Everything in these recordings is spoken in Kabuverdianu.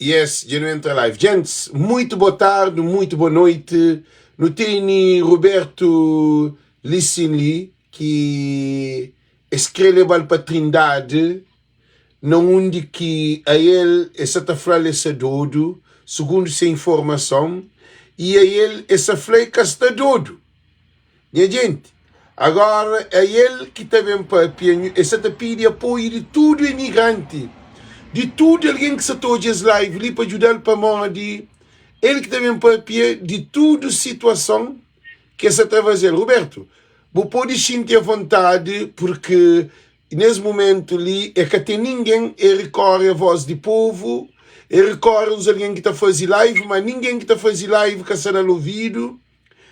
Yes, dja nu entra live. Gents, muito boa tarde, muito boa noite. Nu teni Roberto Lissin li ki es kre lebal pa Trindade na undi ki a el es sa ta fla-l e sa dodu, sugundu se informason, i a el e sa fla e ka sta dodu. Nha jenti, agora é el ki ta ben papia, el sa ta pidi apoiu di tudu emigranti, di tudu algen ki sa ta odja es live li pa djuda-l pamodi el ki ta ben papia di tudu situason ki el sa ta faze-l. Roberto, bu pode xinti avontadi purki nes mumentu li e ka ten ningen, e rikore a voz di povu, e rikore uns algen ki ta faze live, ma ningen ki ta faze live ka sa da-l ovidu.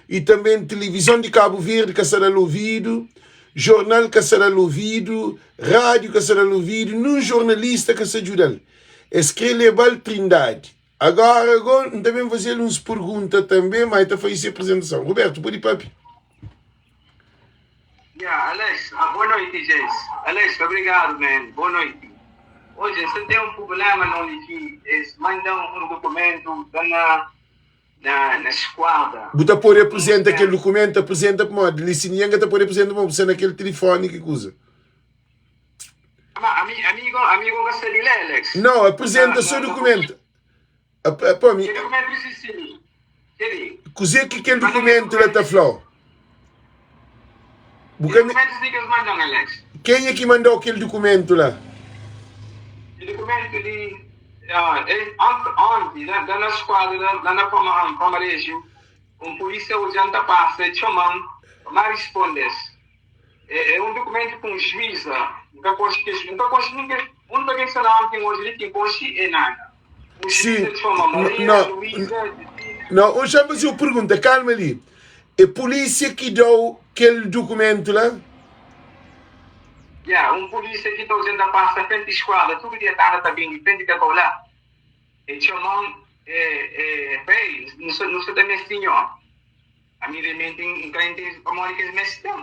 i tanbê tilivizon di Kabu Verdi ka sta da-l ovidu, jornal ka sta da-l ovidu, rádiu ka sta da-l ovidu, nun jornalista ka sta djuda-l. Es krê leba-l Trindadi. Agóra gó, N ta ben faze-l uns pergunta tanbê, má el ta faze se aprizentason. Robertu, pode pâpia. Ya, Alex, ah, boa noite, gente. Alex, obrigado, man. Boa noite. Hoje, você tem um problema onde que eles mandam um documento da na na skuadra. Bu ta pode aprizenta kel dukumentu? Aprizenta pamodi li si ningen ka ta pode aprizenta pamodi bu sta na kel tilifoni ki kuza. Ma ami ami go ami go ka sta di la Alex. Nau, aprizenta so dukumentu. Pa mi. Kel dukumentu si si keli. Kuze ki kel dukumentu la ta flau? Bu ka Kel si ki es mandan Alex. Kenha ki mandau kel dukumentu la? Kel dukumentu li Onti, la na skuadra, la na Palmareju, un pulisia odja-m ta pasa, e txoma-m, ma risponde-s. É un dukumentu ku un juiza, N ka konxe kes, N ka konxe ningen, úniku algen ki sta la onti N odja li ki N konxe é Nana. Un juiza txoma Maria Luiza Justina. Nau, N xa faze-u pergunta, kalma li. É pulisia ki da-u kel dukumentu la? Ya, un pulisia ki ta odja-m ta pasa frenti skuadra tudu dia ta anda ta bindi frenti kakau la. E txoma-m, e, e fla, Ei, nu sta, nu sta ta meste nho. Ami realmenti N ka intende pamodi ki es meste-m.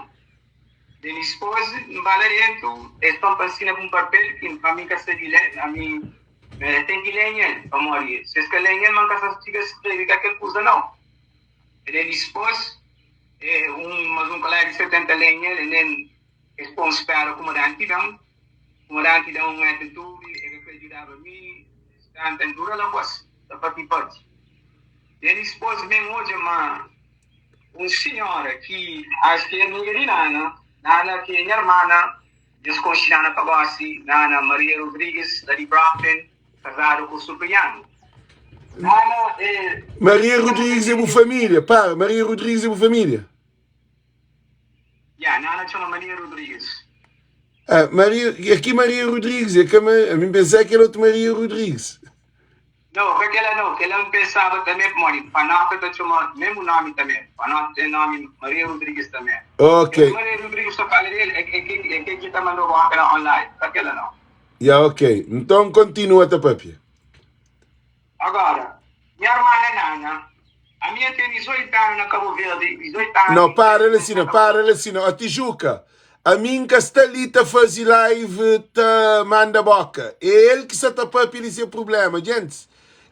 Den dispôs, N ba la dentu, es fla-m pa N sina un papel ki ami N ka sabe lé, ami N ten ki lé nel, pamodi si es ka lé nel, ma N ka sa fika skrebe ka kel kuza nau. Den dispôs, e un, mas un kolega di 70 lé nel, e nen Es pô-m spera kumadanti da-m. Kumadanti da-m un atitudi, e ka kre djudaba mi, es ta dura la kuas, ta pati-pati. Den dispôs mi N odja ma un sinhora ki ax ki é amiga di Nana, Nana ki é nha rmana, dja-s konxe Nana pa gosi, Nana Maria Rodrigues, la di Brockton, kazadu ku Suprianu. Nana é. Maria Rodrigues é bu família? Para, Maria Rodrigues é bu família? Ya, Nana txoma Maria Rodrigues. Ah, Maria, é ki Maria Rodrigues, é ka ma, a mi pensá kel otu Maria Rodrigues. Não, ka kela não, kela N pensaba també pamodi Panota ta txoma mesmu nomi també. Panota ten nomi Maria Rodrigues també. Ok. Kel Maria Rodrigues ta fala del é, é kel, é kel ki ta mandou boka na online, ka kela não. Ya, ok. Nton kontinua ta papia. Agora, nha armã é Nana. Ami N ten 18 anu na Kabu Verdi, 18 anu Não, i para 3 la mês sina, na Kabu para Verdi. la sina. Ó, Tijuca, ami N ka sta li ta faze live ta manda boka. É el ki sa ta papia di se problema. Gentis,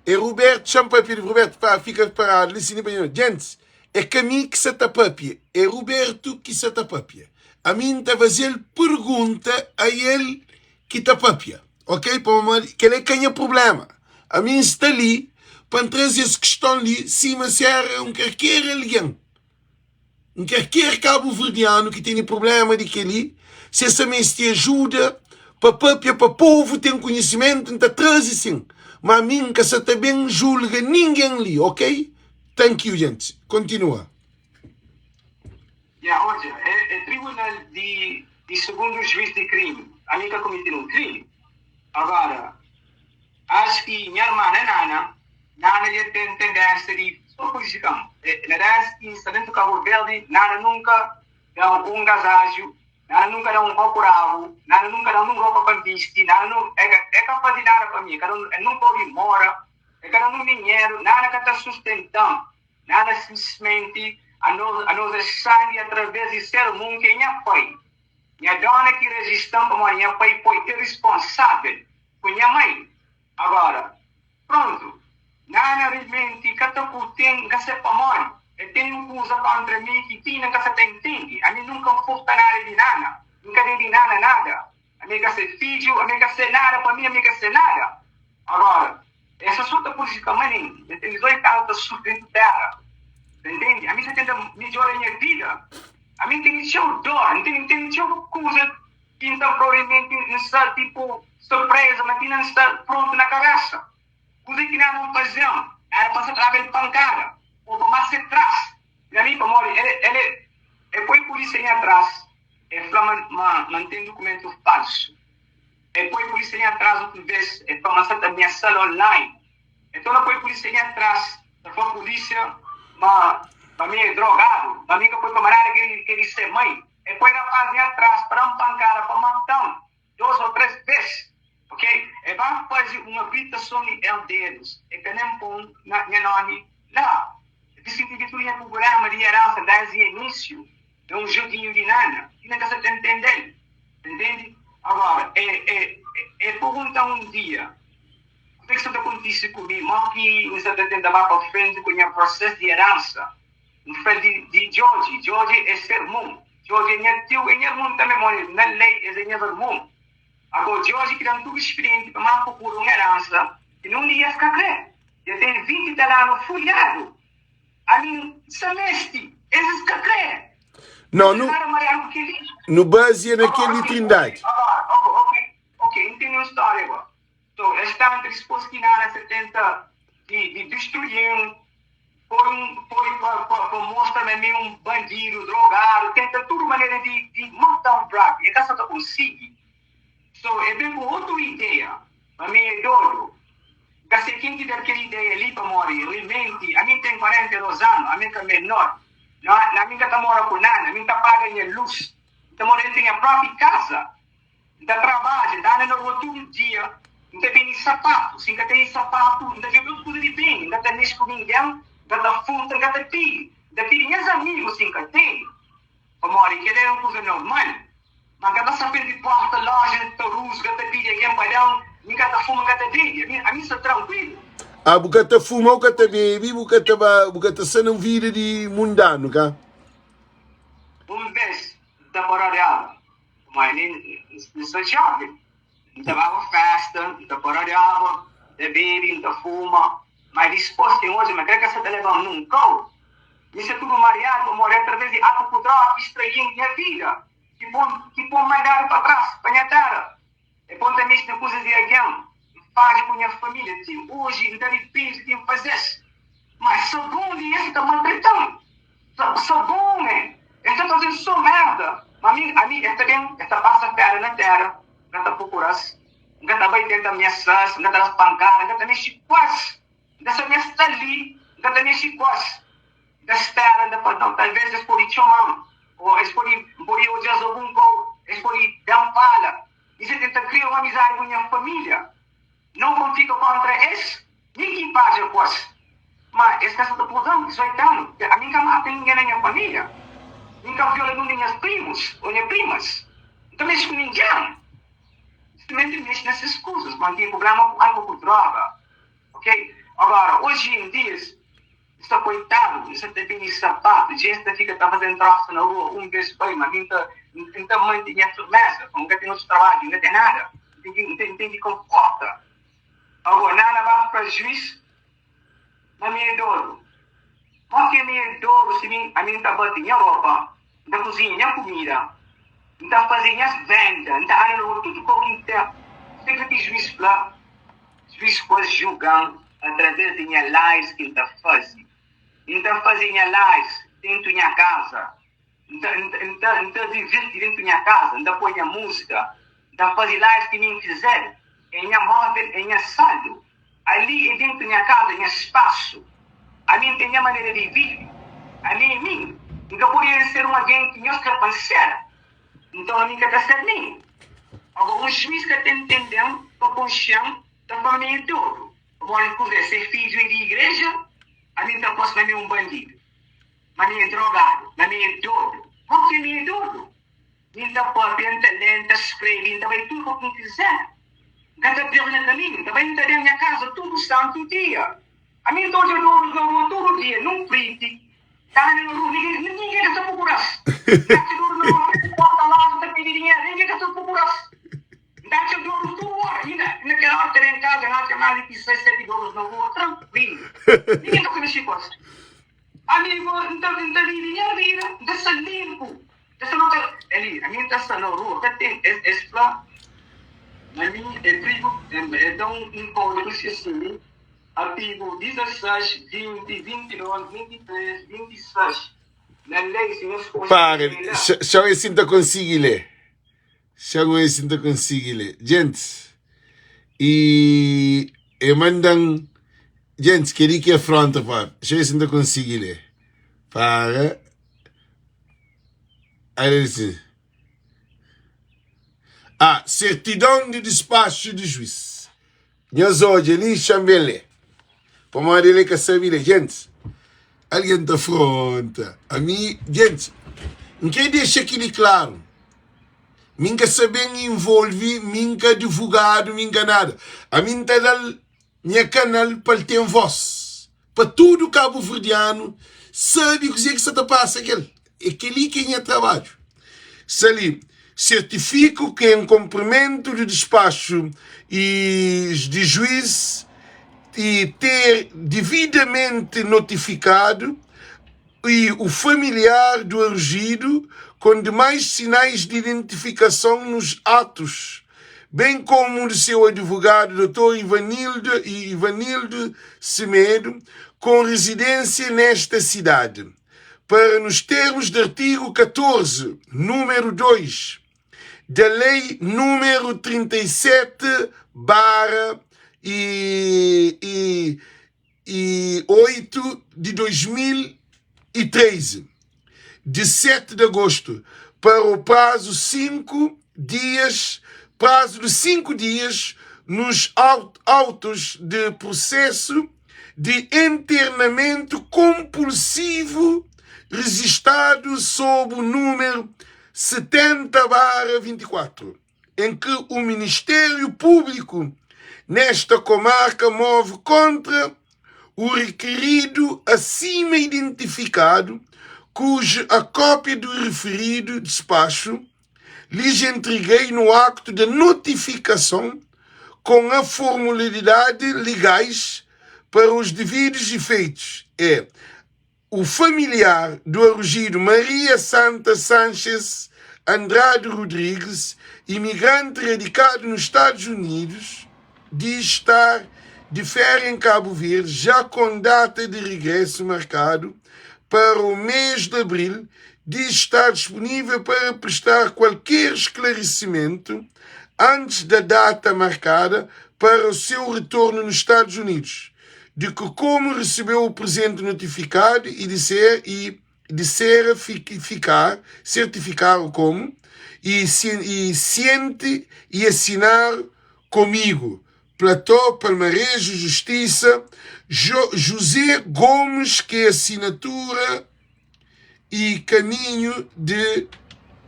é Roberto, xa-m papia di Roberto, pa, fika paradu li sina pa nha. Gentis, é ka mi ki sa ta papia, é Roberto ki sa ta papia. Ami N ta faze-l pergunta a el ki ta papia, ok? Pamodi kel-la é ka nha prubléma. Ami N sta li pa N traze es kiston li sima si éra un karker algen, un karker kabuverdianu ki tene prubléma di kel-li, si es ta meste ajuda pa papia pa povu ten konhisimentu, N ta traze sin. Má ami N ka sa ta ben julga ningen li, ok? Thank you, gentis. Kontinua. Ya, odja, é, é tribunal di, di sugundu juiz di krimi. Ami N ka kumiti nun krimi. Agora, ax ki nha armã na Nana, Nana dja ten tendénsia di so prujudika-m. É, na dés ki N sta dentu Kabu Verdi, Nana nunka da-m un gazadju, Nana nunka da-m un kopu d'agu, Nana nunka da-m nun ropa pa N bisti, Nana nu, é ka, é ka faze nada pa mi, é ka da-m nun pau di mora, é ka da-m nun dinheru, Nana ka ta sustenta-m. Nada simplismenti anos anos é sangi através di sermon ki é nha pai nha dona ki rejistan pamodi nha pai foi irresponsável ku nha mai. ku ten, N ka se pamodi, e ten un kuza kontra mi ki ti inda N ka sa ta intende. Ami nunka N furta nada di Nana, N ka debe Nana nada. Ami ka se fidju, ami ka se nada pa mi, ami ka se nada. Agora, es asuntu ta purjudika manenti. Nha ten 18 anu ta sufri dentu tera. Ta intende? Ami sa tenta midjora nha vida. Ami N tene txeu dor, N tene, N tene txeu kuza ki N ta provavelmenti N sta tipo surpreza, ma ti na N sta prontu na kabesa. Kuza ki Nana faze-m era pa N sa traba el pankada o pa más se tras na mi, pamodi el, el, el poi pulisia nha tras. El fla ma ma ma N ten dukumentu falsu. El poi pulisia nha tras otu bes, el fla ma N sa ta amiasa-l online. El torna poi pulisia nha tras, ta fla pulisia ma ma mi é drogadu, ma mi ka poi pa ma nada ke ke di se mai. El poi rapaz nha tras pa da-m pankada pa mata-m dos o tres bes. Ok, el ba faze un abitason di erderus, el ka nen pô-m na nha nomi la. El ta sinti di tudu nha prubléma di eransa desdi inisiu. É un joguinhu di nana ki na ka sa ta ntende-l. Ta ntende? Agora, é, é, é pergunta-m un dia, Kuzê ki sa ta kontise ku mi? Mó ki N sa ta tenta ba pa frenti ku nha prosesu di eransa? N fla di, di George. George é se ermon. George é nha tiu, é nha ermon tanbe, modi na lei es é nhas ermon. Agora, George ki da-m tudu spirienti pa ma N prokura un eransa ki nun di es ka kre. Dja ten 20 i tal anu fulhadu. Ami N sta meste, es es ka kre. No, N nu, nada mariadu ku kel-li. nu bazia na Agora, kel di ok, ok, Trindadi. agora, ok, ok, ok, N tene un stória agora. So, es tanta dispôs ki Nana sa tenta di, di distrui-m, poi un, poi pa, pa, pa mostra ma mi é un bandidu, drogadu, tenta tudu manera di, di mata-m propi. E ka sa ta konsigi. So, e ben ku otu ideia, ma mi é dodu. N ka se ken ki da kel ideia li pamodi realmenti ami N ten 42 anu, ami N ka menor. Na, ami N ka ta mora ku nana, ami N ta paga nha lus, N ta mora dentu nha propi kaza, N ta trabadja, N ta anda na rua tudu dia, N ta bende sapatu, si N ka tene sapatu N ta djobe otu kuza di bende, N ka ta mexe ku ningen, N ka ta furta, N ka ta pidi, N ta pidi nhas amigu si N ka tene. Pamodi kel-la é un kuza normal. Ma N ka ta sta frenti porta loja ta rusga, ta pidi algen pa da-m. Mi N ka ta fuma, N ka ta bebe. Ami, ami N sta trankuilu. Ah, bu ka ta fuma, bu ka ta bebe, bu ka ta ba, bu ka ta sta na un vida di mundanu, ka? Un bês N ta para di agu, pamodi mi N sta jóven. N ta baba fésta, N ta para di agu, N ta bebe, N ta fuma. Má dipôs ki N odja ma kel ka sta ta leba-m nun kau, mi sta tudu mariadu pamodi através di agu ku droga ki strai-m nha vida, ki pô-m ki pô-m mandadu pa tras, pa nha téra. E pô-m ta mexe na kuzas di algen, N fadja ku nha família. Ti oji N ta ripende di ki N faze-s. Má sabon di es ta maltreta-m. Sabon, man! Es ta faze-m so merda. Má ami, ami, es ta ben, es ta pasa fera na téra, N ka ta prokura-s. N ka ta bai tenta amiasa-s, N ka ta da-s pankada, N ka ta mexe ku es. N ta sabe es sta li, N ka ta mexe ku es. N ta spera, N ta fla, Nau, talvês es pode txoma-m, ô es pode, N pode odja-s algun kau, es pode da-m fala. I se tenta kria un amizadi ku nha família, nau pa N fika kóntra es, nen ki N fadja ku es. Má, es ka sta ta purda-m 18 anu. Ami N ka mata ningen na nha família, mi N ka viola nun di nhas primus ô nha primas. N ka mexe ku ningen. Simenti mexe na ses kuzas, ma N ten prubléma ku algu ku droga, ok? Agora, oji en dias, N sta koitadu, N sta ta bende sapatu, dja N ta fika ta faze trosa na rua un bes bai, ma mi N ta N ta mante nha firmeza, N ka ten otu trabadju, N ka ten nada, N ten ki N ten ki konporta. Agora, nada ba fla juiz ma mi é dodu. Mó ki mi é dodu si mi ami N ta bati nha ropa, N ta kuzinha nha kumida, N ta faze nhas venda, N ta anda na rua tudu kau ki N ten. Seka ki juiz fla? Juiz kua julga-m através di nha lives ki N ta faze. N ta faze nha lives dentu nha kaza. N ta, N ta, N ta, N ta divirti dentu nha kaza. N ta poi nha múzika. N ta faze lives ki mi N kizer. É nha móvel, é nha saldu. Ali é dentu nha kaza, nha spasu. Ami N ten nha manera di vive. Ami é mi. N ka pode ser un algen ki nhos kre pa N ser. Nton ami N ka ta ser mi. Agora, un juiz ka ta ntende-m pa konxe-m, ta fla-m mi é dodu. Pamodi kuzê? Se fidju é di igreja? Ami N ta pô-s ma mi é un bandidu, ma mi é drogadu, ma mi é dodu. Mô ki mi é dodu? Mi N ta pâpia, N ta lé, N ta skrebe, N ta bai tudu pa ki N kizer. N ka ta perde na kaminhu, N ta bai, N ta ben nha kaza tudu santu dia. Ami N ta odja dorus na rua tudu dia, nun frenti, ta anda na rua, ningin, ningin ka sta prokura-s. N ta atxa dorus na rua, frenti porta loja ta pidi dinheru, ningin ka sta prokura-s. N ta atxa dorus tudu ora, inda na kel ora ta ben kaza, N atxa mas di ki 6, 7 dorus na rua, trankuilu, ningin ka sta mexi ku es. Ami go, N ta, N ta vivi nha vida, N ta sta limpu, N ta sta na ka, ali, ami N ta sta na rua, ka ten, es, es fla ma mi é prigu, es da un, un kódigu si, Artigu 16, 20, 22, 23, 26 na lei si nhos konxe Para, kel la. xa ê si N ta konsigi lê. Xa ê si N ta konsigi lê. Gentis, e e manda-m. Gentis, kel-li ki é fronta pa. Xa ê si N ta konsigi lê. Para. Ala li si. Ah, sertidão de despacho de juiz. Nhos odja li, xa-m ben lê. Pamodi el é ka sabe lê. Gentis, algen ta fronta. Ami, gentis, N krê dexa kel-li klaru. Mi N ka sa ben involve, mi N ka advogadu, mi N ka nada. Ami N ta da-l nha kanal pa el ten vós. Pa tudu kabuverdianu sabe kuzê ki sa ta pasa ku el. É kel-li ki é nha trabadju. Sta li, Sertifiku ki en kunprimentu di dispaxu y di juiz y ter dividamenti notifikadu y u familiar du arujidu kon demais sinais di identifikason nus atus, ben komu di seu advogadu Dotor Ivanildo Ivanildo Semedo, kon rezidensia nesta sidadi. para nos termos de artigo 14, número 2, da Lei número 37 barra e, e, e 8 de 2013, de 7 de agosto, para o prazo 5 dias, prazo de 5 dias nos autos de processo de internamento compulsivo registado sob o número 70/24, em que o Ministério Público nesta comarca move contra o requerido acima identificado, cuja a cópia do referido despacho lhes entreguei no acto de notificação com a formalidade legais para os devidos efeitos. É o familiar do arrugido Maria Santa Sanchez Andrade Rodrigues, imigrante radicado nos Estados Unidos, diz estar de férias em Cabo Verde, já com data de regresso marcado para o mês de abril, diz estar disponível para prestar qualquer esclarecimento antes da data marcada para o seu retorno nos Estados Unidos, de que como recebeu o presente notificado e disser e disser ficar, certificar como e, e ciente e assinar comigo. Platô, Palmarejo, Justiça, jo, José Gomes, que é assinatura e caminho de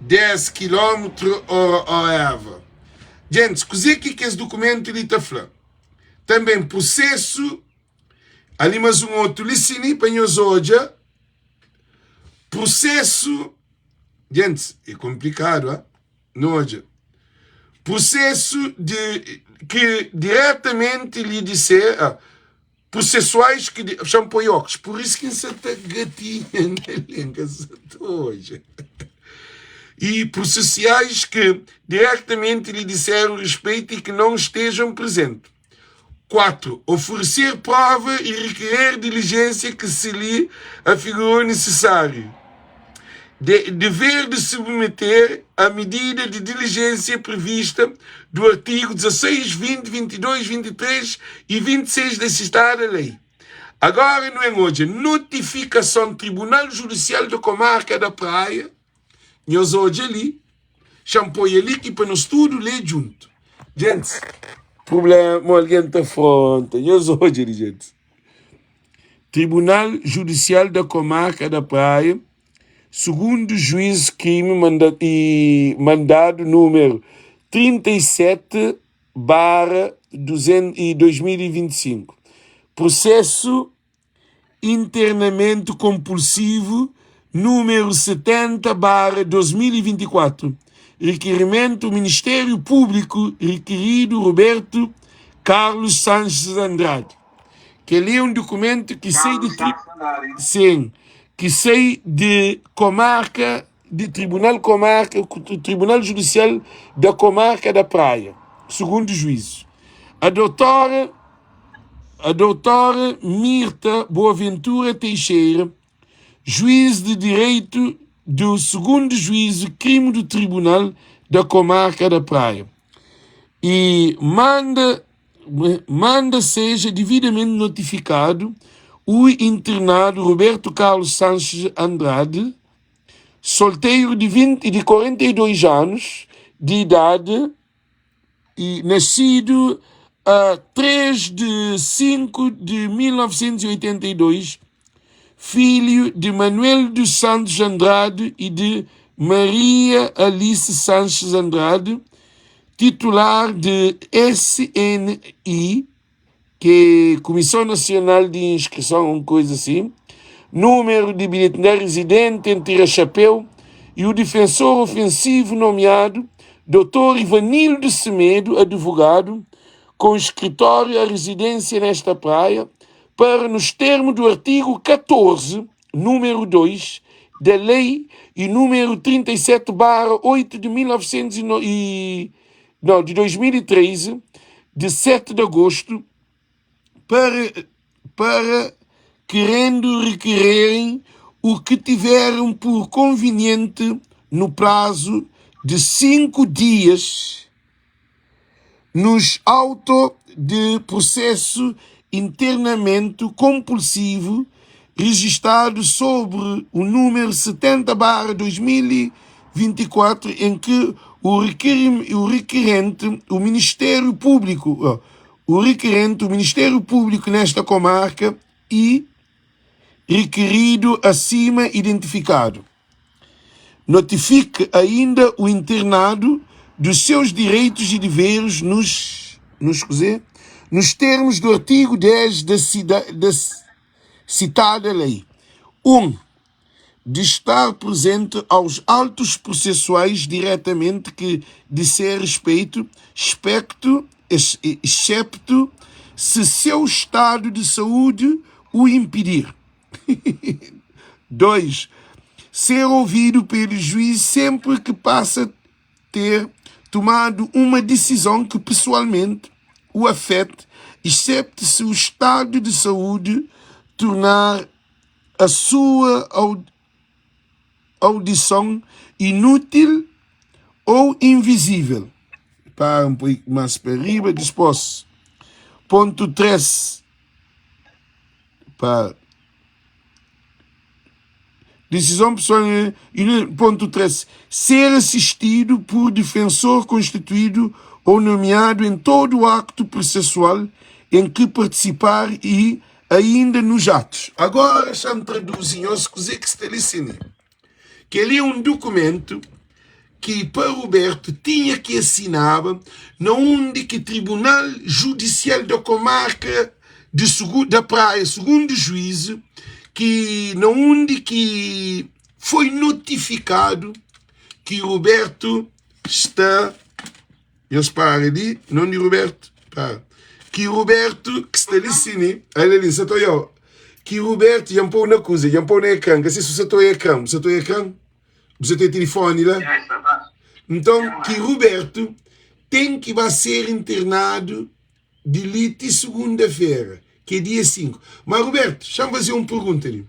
10 km or eva. Gente, kuzê ki kes dokumentu li ta fla? Também prosesu, ali mas un otu li sini pa nhos odja, prosesu, gente, é komplikadu, ah? Nu odja. Prosesu di ki diretamenti li dise, ah, Prosesuais ki di, xa-m poi ókulos, pur isu ki N sa ta gatinha na língua, N sa ta odja. E prosesiais que diretamente lhe disseram respeito e que não estejam presentes. 4. Oferecer prova e requerer diligência que se lhe afigurou necessário. De, dever de submeter à medida de diligência prevista do artigo 16, 20, 22, 23 e 26 da citada lei. Agora não é hoje. Notificação Tribunal Judicial da Comarca da Praia. Nós hoje ali. Xa-m poi ali ki pa nos tudu lê djuntu. Gentis, prubléma, algen ta fronta. Nhos odja li, gentis. Tribunal Judisial da Komarka da Praia, sugundu juiz krimi manda, i mandadu númeru 37 barra 2025. Prosesu Internamentu Konpulsivu Númeru 70 barra 2024, Rikirimentu Ministériu Públiku Rikiridu Roberto Carlos Sanches Andrade. Kel-li é un dukumentu ki sai di Carlos Sanches Andrade. Sin, ki sai di Komarka di Tribunal Komarka, Tribunal Judisial da Komarka da Praia, sugundu juizu. A doutora a doutora Mirta Boaventura Teixeira, juiz de direito do segundo juízo crime do Tribunal da Comarca da Praia e manda manda seja devidamente notificado o internado Roberto Carlos Sanches Andrade, solteiro de 20 de 42 anos de idade e nascido a 3 de 5 de 1982, filho de Manuel dos Santos Andrade e de Maria Alice Sanches Andrade, titular de SNI, que é Comissão Nacional de Inscrição, uma coisa assim, número de bilhete de residente em Tira Chapéu e o defensor ofensivo nomeado, Dr. Ivanildo Semedo, advogado, com escritório a residência nesta praia, para, nos termos do artigo 14, número 2, da Lei e número 37 barra 8 de 1900 e, não, de 2013, de 7 de agosto, para, para querendo requererem o que tiveram por conveniente no prazo de 5 dias nos auto de processo internamento compulsivo registrado sobre o número 70 barra 2024 em que o, requer, o requerente, o Ministério Público, o requerente, o Ministério Público nesta comarca e requerido acima identificado. Notifique ainda o internado dos seus direitos e deveres nos, nos, nos termos do artigo 10 da, cida, da citada lei. 1. Um, de estar presente aos autos processuais diretamente que disser respeito, expecto, excepto se seu estado de saúde o impedir. 2. Ser ouvido pelo juiz sempre que passa a ter tomado uma decisão que pessoalmente o afete, excepto se o estado de saúde tornar a sua audição inútil ou invisível. Para um pouco mais para riba, depois. Ponto 3. Para. Decisão pessoal. Ponto 3. Ser assistido por defensor constituído ou nomeado em todo o acto processual em que participar e ainda nos atos. Agora já me traduzem os que está ali Que ali é um documento que para Roberto tinha que assinava na onde que Tribunal Judicial da Comarca de, da Praia, segundo o juízo, que na onde que foi notificado que Roberto está eles param ali, não de Roberto, para. Que Roberto, que está ali sim, olha ali, só estou eu. Que Roberto, já pôr na coisa, já pôr no ecrã, que se você está ecrã, você está ecrã, você tem telefone lá. Então, que Roberto tem que vai ser internado de lite segunda-feira, que é dia 5. Mas Roberto, deixa-me fazer uma pergunta ali.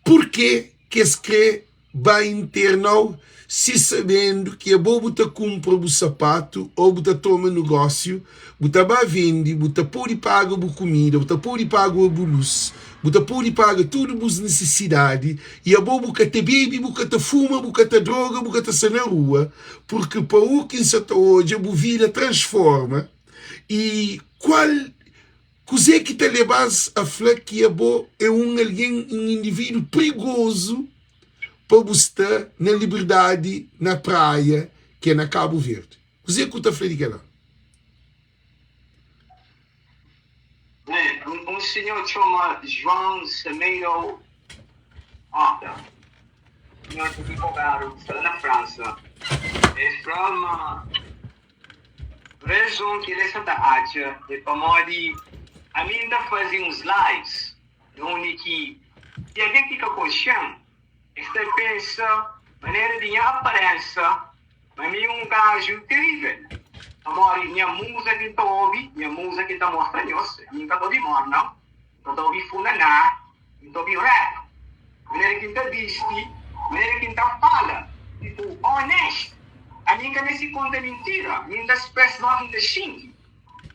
Porquê que esse crê vai internar se sabendo que a boa ta compra o sapato ou buta toma negócio, buta ba vende, buta pode paga bu comida, buta pode paga o luz, buta pode paga tudo bus necessidade e a boa buca te bebe, buca te fuma, buca te droga, buca te sa na rua, porque para o que se hoje a vida transforma e qual Kuzê ki ta leba-s a fla ki abo é un algen, un indivíduo perigozu pa bu sta na liberdadi na Praia, ki é na Kabu Verdi? Kuzê ku ta fla di kel-la? Bem, senhor txoma João Semedo Horta. Senhor advogado ki sta la na Fransa. El fla ma razon ki el sa ta atxa é pamodi ami N ta faze uns lives na undi ki si algen fika konxe-m es ta pensa manera di nha aparensa ma mi é un gaju terivel pamodi nha muza ki N ta obi, nha muza ki N ta mostra nhos, ami N ka ta obi morna. N ka ta obi funaná, N ta obi rap. Manera ki N ta bisti, manera ki N ta fala, tipo honest. Ami N ka meste konta mintira, mi N ta express ma ki N ta xinti.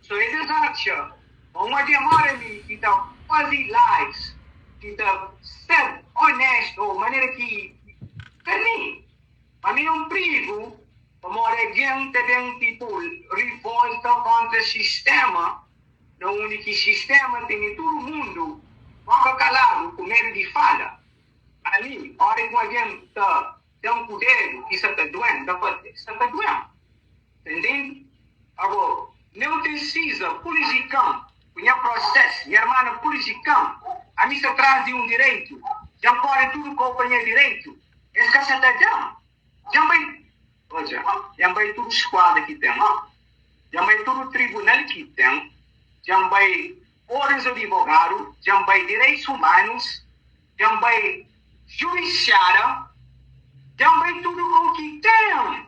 So es es atxa ma un algen mora mi ki ta fazi lives, ki ta ser honest ou manera ki ta mi. Ma mi é un prigu pamodi algen ta ben tipo rivolta kontra sistema. Na undi ki sistema tene tudu mundu boka kaladu ku medu di fala. Ami, ora ki un algen ta da-m ku dedu ki sa ta duen, N ta fla, Sa ta duen. Ta ntende? Ago, meu ten siza purifikan ku nha proses, nha irmana purifikan. Ami sta tras di un direitu, dja N kore tudu kau pa nha direitu, es ka sa ta da-m. Dja N bai, odja, dja N bai tudu skuadra ki ten. Dja N bai tudu tribunal ki ten, dja N bai ordens di adivogadu, dja N bai direitus umanus, dja N bai judisiária, dja N bai tudu kau ki ten.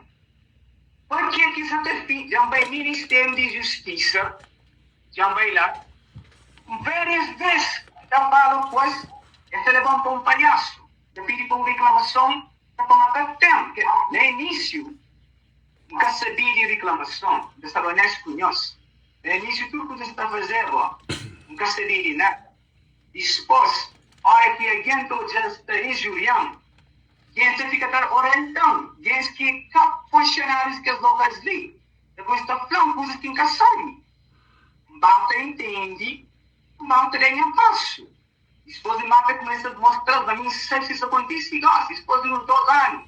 Pa ke ki sa ta fin? Dja N bai Ministériu di Justisa, dja N bai la várias bes, N ta fala ku es, es ta leba-m pa un palhasu, ta pidi pa un riklamason, ta toma ka ten. Na inísiu. N ka sabia di riklamason, N ta staba onestu ku nhos. Na inisiu tudu kuza N ta fazeba, N ka sabia di nada. Dispos, ora ki algen ta odja-m sta injurian, gentis ta fika ta orientan, gentis ki é ka funsionárius di kes lokals li, ta kumesa ta fla-m kuzas ki N ka sabe. N ba ta intende, N ba ta da nha pasu. Dispos di mata kumesa mostra-s ma mi N sabe si sa kontise gosi, dispos di uns dos anu.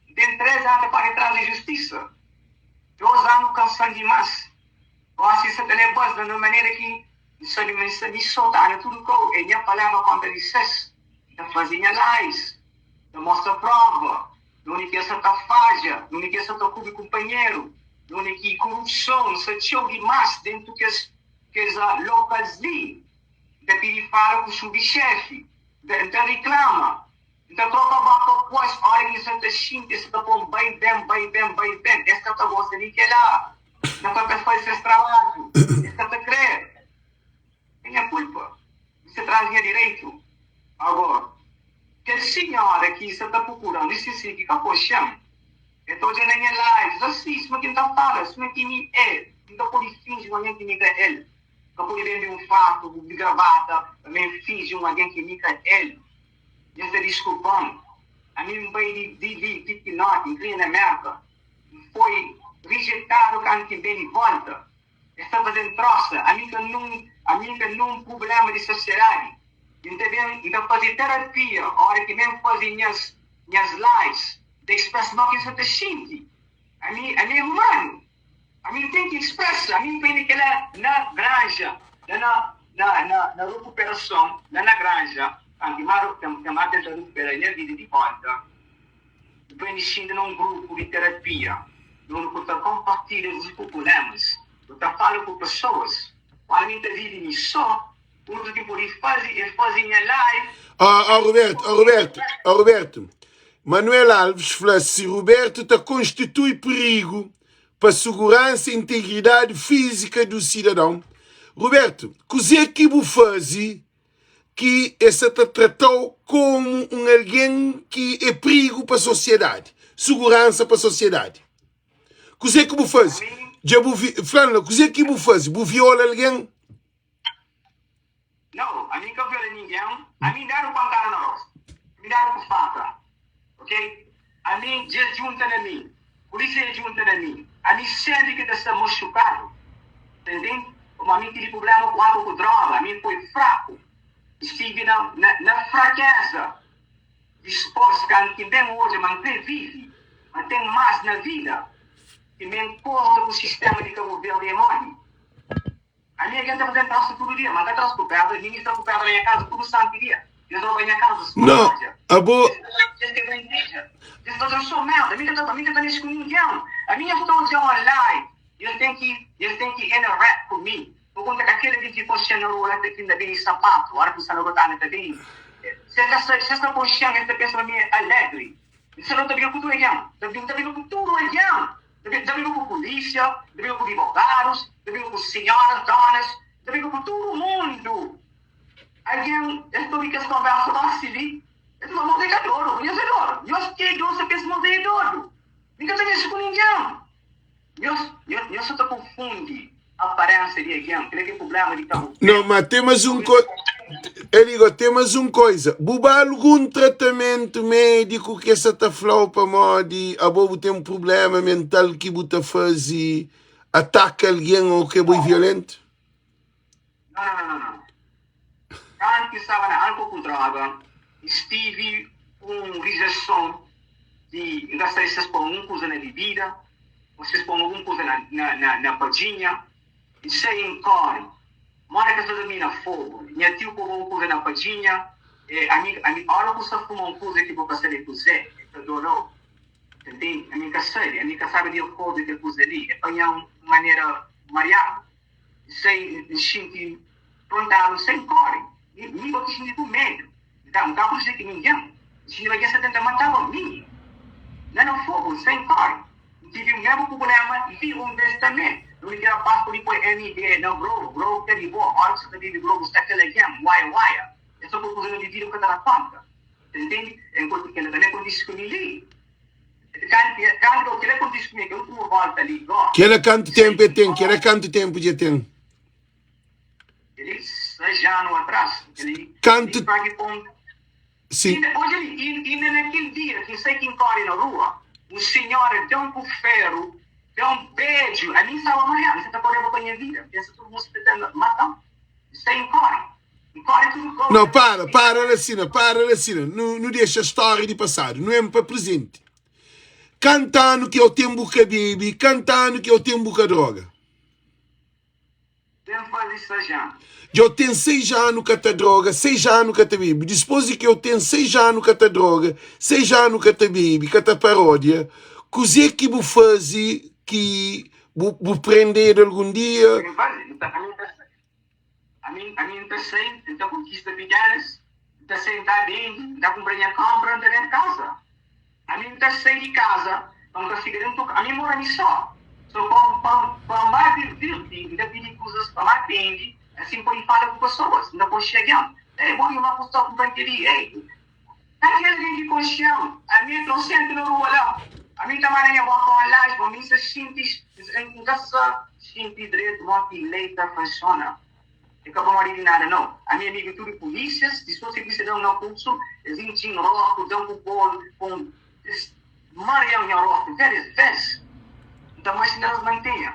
N ten 3 anu ta kore tras di justisa. Dos anu kansa-m dimas. Gosi N sa ta leba-s na un manera ki N sabe ma N sta mi so ta na tudu kau. É nha palavra kontra di ses. N ta faze nha lies, N ta mostra prova na undi ki es sa ta fadja, na undi ki es sa ta kubri kunpanheru, na undi ki korupson sta txeu dimas dentu kes kes lokals li. N ta pidi fala ku sub-xefi, N ta riklama, N ta troka boka ku es ora ki N sa ta xinti es sa ta pô-m bai ben, bai ben, bai ben. Es ka ta gosta di kel-la. N ta fla pa es faze ses trabadju. Es ka ta krê. É nha kulpa. N sta tras nha direitu. Agora, kel sinhora ki sa ta prokura-m li sin-sin ki ka konxe-m, el ta odja na nha lives asi, suma ki N ta fala, suma ki mi é. N ka pode finji un algen ki mi ka el. Ka pode bende un fartu di gravata pa mi finji un algen ki mi ka el. Nhos ta diskulpa-m, ami N bai di di li ti kinoti, N kria na Merka, N foi rijetadu kantu ki N ben di volta. Es ta faze-m trosa, ami N ka nun, ami N ka nun prubléma di sosiedadi. N ta ben, N ta faze terapia óra ki mi N faze nhas, nhas lives, N ta expresa ma ki N sa ta xinti. Ami, ami é humanu. Ami N ten ki expresa, ami N prende kela na granja, la na na na na rukuperason, la na granja, kantu ki ma ke ma tenta rukupera nha vida di volta, N prende xinta na un grupu di terapia, na undi ku ta konpartilha bus prubulemas, bu ta fala ku pesoas. Kuandu mi ta vivi mi so, uniku ki N pudi fazi é fazi nha live. Ó Roberto, ó Roberto, ó Roberto, Manuel Alves fla si Roberto ta konstitui perigu pa suguransa e integridadi fízika du sidadon. Roberto, kuzê ki bu faze ki es sa ta trata-u komu un algen ki é prigu pa sosiedadi, suguransa pa sosiedadi? Kuzê ki bu faze? Dja bu vi, fla-m la, kuzê ki bu faze? Bu viola algen? Nau, ami N ka viola ningen. Ami N dadu pankada na rostu, mi dadu ku faka, ok? Ami dja djunta na mi, pulisia dja djunta na mi. Ami senpri ki ta sta maxukadu, ta ntende? Pamodi ami tidi prubléma ku álkol ku droga, ami foi fraku, N stivi na na frakeza. Dispôs, kantu ki N ben odja ma N krê vive, ma ten más na vida, ki N ben kontra ku sistéma di Kabu Verdi é modi. Ami algen ta faze-m pasa tudu dia, ma N ka tras ku pedra, mi sta ku pedra na nha kaza tudu santu dia. Es roba nha kaza suma No, padja. abo. Es kebra igreja, es faze-m so merda. Mi ka ta, mi ka ta mexe ku ningen. Ami nha sta odja online, es ten ki, es ten ki interact ku mi. Bo konta ka kel algen ki konxe-m na rua la ta ki N ta bende sapatu, ora ki N sta na rua ta anda ta bende. Si es ka sabe, si es ka konxe-m, es ta pensa ma mi é alegri. N sta ta briga ku tudu algen, N ta briga ku tudu algen. N ta briga ku pulísia, N ta briga ku divogadus, N ta briga ku sinhoras, donas, N ta briga ku tudu mundu. Algen, es ta obi kes konversa gosi li, es ta fla, Mos é ka dodu, nhos é dodu. Nhos ki é dodu, sa pensa mos é dodu. Mi ka ta mexe ku ningen. Nhos, nhos, nhos sa ta konfundi aparénsia di algen. Kel-la ki é prubléma di Kabu Não, Verdi. mas tem mais um co... Eligo, tem mais um coisa. Bu ba algum tratamento médico que sa ta flau pamodi abo bu tem um problema mental que bu ta faze ataca alguém ou que bu é violento? Não, não, não, não, não. Kantu N staba na álkol ku droga, N stivi un rijason di N ka sabe si es pô-m algun kuza na bibida ô si es pô-m algun kuza na, na, na, na padjinha. N sai N kóre. Mora kes otu mi na fogu. Nha tiu pô-m algun kuza na padjinha. E ami, ami, óra ku sta fuma un kuza ki bu ka sabe kuzê, e ta dora-u. Ta ntende? Ami N ka sabe. Ami N ka sabe di akordu kel kuza li. E panha-m un manera mariadu. N sai, N xinti frontadu, N sai N kóre. Mi, mi gosi N xinti ku medu. N ka, N ka konsigi ki ningen. N xinti ma algen sta tenta mataba mi. La na fogu, N sai N kóre. N tivi mesmu prubléma li un bês tanbê. Undi ki rapás pode poi MD na grogu, grogu ka di bo. Óra ki bu sta ta bebe grogu, sta kel algen, uai uaia. Es ta poi kuza na bebida bu ka ta da kónta. Ta ntende? Enkuantu kel-la tanbê kontise ku mi li. Kela kantu tempu e ten? Kela kantu tempu dja ten? Kantu Sim. Não, para, para la sina, para la sina. Nu, nu dexa história di passado, nu em pa presente. Kanta anu ki eu ten bu ka bebe, kanta anu ki eu ten bu ka droga. Dja eu ten 6 anu ka ta droga, 6 anu ka ta bebe. Dispôs di ki eu ten 6 anu ka ta droga, 6 anu ka ta bebe, ka ta paródia, kuzê ki bu faze ki bu, bu prendedu algun dia? Ami, ami N ta sai, N ta konkista pigadas, N ta sai, N ta bende, N ta kunpra nha kónpra, N ta ben kaza. Ami N ta sai di kaza pa N ka fika dentu Ami N mora mi só, so pa N, pa N, pa N ba divirti, N ta pidi kuzas pa N ba bende, asin N pode fala ku pesoas, N ta konxe algen. Ei, bo irma ku sta kunpra kel-li, ei. Ka ten algen ki konxe-m. Ami é trosentu na rua la. Ami N ta manda nha boka online pa mi N sa xinti N ka sa xinti dretu mo ki lei ta funsiona. É ka pamodi di nada nau. Ami é amigu di tudu pulisias. Dipôs ki pulisia da-m na pulsu, es intxi-m rostu, da-m ku bolu, pô-m es maria-m nha rostu várias ves. N ta manxe na es mantenha.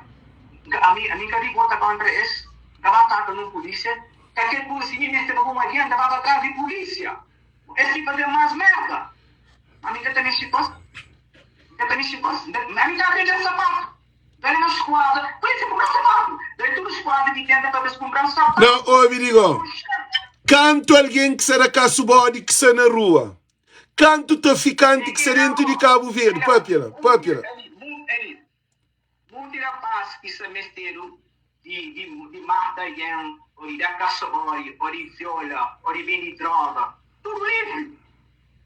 Ami N ka ribota kontra es. N ka ba ataka nun pulisia. Kalker kuza si mi meste pa bu adianta, ba ba tras di pulisia. Es ki faze más merda. Ami N ka ta mexi ku es. N ka ta mexi ku es. Ami N ta bende sapatu. Dali na skuadra. Pulisia kunpra sapatu. Dali tudu skuadra ki tenta pa es kunpra sapatu. Não, ouve, digo. Kantu algen ki sta na kasu bodi ki sta na rua? Kantu trafikanti ki sta dentu di Kabu Verdi? Papia la, papia la. Munti rapaz ki sta mestedu di di di mata algen o di da kasabori o di viola o di bendi droga tudu livri.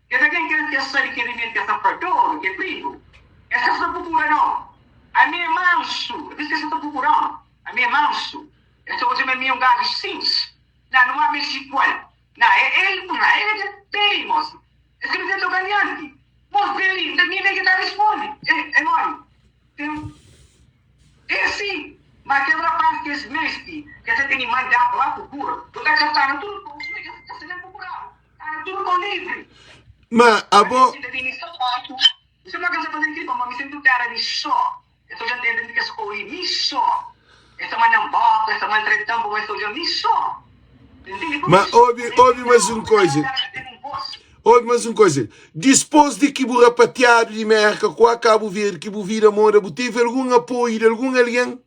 Kes algen ki el sabi ki realmenti es ta fradoru, ki é prigu, es ka sta prokura nau. Ami é mansu, é pur isu ki es ka ta prokura-m. Ami é mansu. Es ta odja ma mi é un gaju simplis. Na, nu ba mexi ku el. Na, é el, na, el é tem, mos. Es ka meste toka dianti. Mos, ben li, nta mi ben ki ta rispondi. É, é modi? Tem. É si, ma kel rapaz ki es meste, ki es ta tene mandatu ba prokura, bu ta kastanu tudu kau, suma ki es ta ben prokuradu, stanu tudu kau livri. Ma abo. Mi ta tene sapatu, suma ki es ta faze kli, pamodi mi sentu tera mi so, es ta odja-m dentru di kes kau li mi so, es ta manda-m boka, es ta maltreta-m pamodi es ta odja-m mi so. Ma obi, obi mais un koisa. Obi mais un koisa. Dispôs di ki bu rapatiadu di Merka ku a Kabu Verdi, ki bu vida moda, bu tevi algun apoiu di algun algen?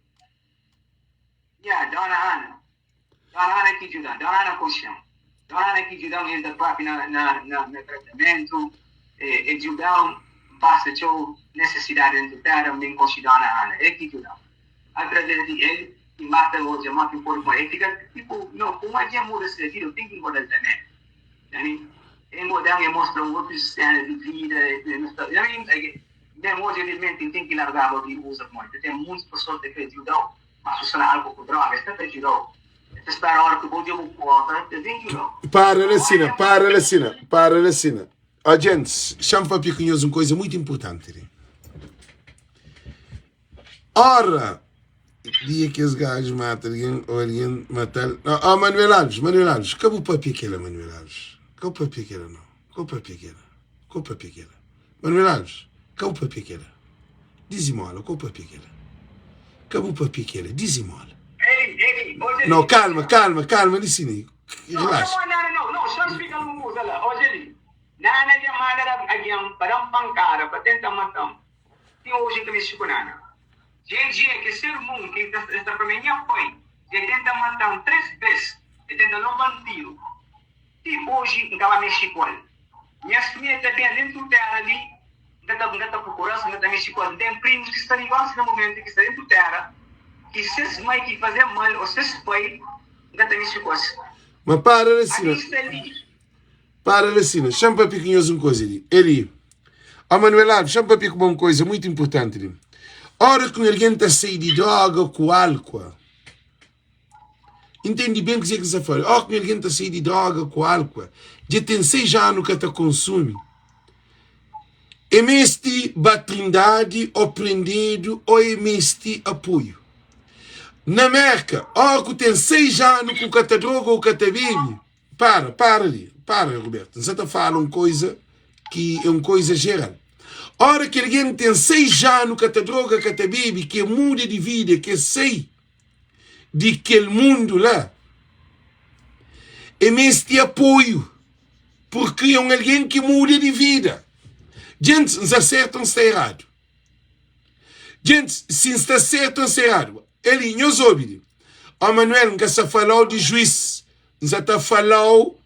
Ya, Dona Ana. Ana ki djuda-m, Dona Ana konxe-m. Dona Ana ki djuda-m entra propi na na na na tratamentu. E e djuda-m, N pasa txeu nesesidadi dentu tera, N ben konxe Dona Ana, el ki djuda-m. Através di el, ki N ba ta odja ma ki N pode poi. El fika tipo, no, ku un algen muda se vida, eu ten ki ngoda-l tanbe. Ami, e ngoda-m, e mostra-m otus senas di vida, e mostra, ami, ben odja realmenti N ten ki largaba di uza pamodi ten muitus pesoas ta kre djuda-u. Mas su sta na alku ku droga, es ka ta djudau. Es ta spera ora ki bo dja bu porta, es ben djudau. Para la sina, para la sina, para la sina. Ó, gents, xa-m papia ku nhos un koisa muitu inpurtanti li. Ora, dia ki es gaju mata algen ô algen mata-l. Ó, Manuel Alves, Manuel Alves, ka bu papia kela, Manuel Alves. Ka bu papia kela, nau. Ka bu papia kela. Ka bu papia kela. Manuel Alves, ka bu papia kela. Dizimola, ka bu papia kela. Ka bu papia kela, dizimola. Eli, Eli, odja li. No, kalma, kalma, kalma li sini. No, Relaxa. xama Nana no, no, xa splika un kuza la. Odja li. Nana dja manda da algen pa da-m pankada, pa tenta mata-m. Ti oji N ka mexi ku Nana. Dja dja ki se irmon ki ta sta pa mi é nha pai, dja tenta mata-m 3 bes. El tenta lonba-m tiru. Ti oji N ka ba mexi ku el. Nhas família ta ben dentu tera li, N ka ta, N ka ta prokura-s, N ka ta mexi ku es. N ten primus ki sta li gosi na mumentu ki sta dentu tera, ki ses mai ki faze mal o ses pai, N ka ta mexi ku es. Ma para la sina. Ami sta li. Para la sina. Xa-m papia ku nhos un koza li. Eli. Ó Manuel Alves, xa-m papia ku bo un koza muitu inpurtanti li. Ora ki un algen ta sai di droga ku álkua, Intendi ben kuzê ki N sta fla. Óras ki un algen ta sai di dróga ku álkua, dja ten 6 anu ka ta konsumi, e meste ba Trindadi ô prendedu ô e meste apoiu. Na Mérka, óras ku ten 6 anu ku ka ta droga ô ka ta bebe, Para, para li, para Roberto, N sa ta fala un koiza ki é un koiza jeral. Ora ki algen ten 6 anu ka ta droga, ka ta bebe, ki e muda di vida, ki e sai di kel mundu la, e meste apoiu, purki é un algen ki muda di vida. Djentis, N sta sertu o N sta eradu? Djentis, si N sta sertu o N sta eradu? Eli, nhos obi li. Ó Manuel, N ka sta fala-u di juís, N sa ta fala-u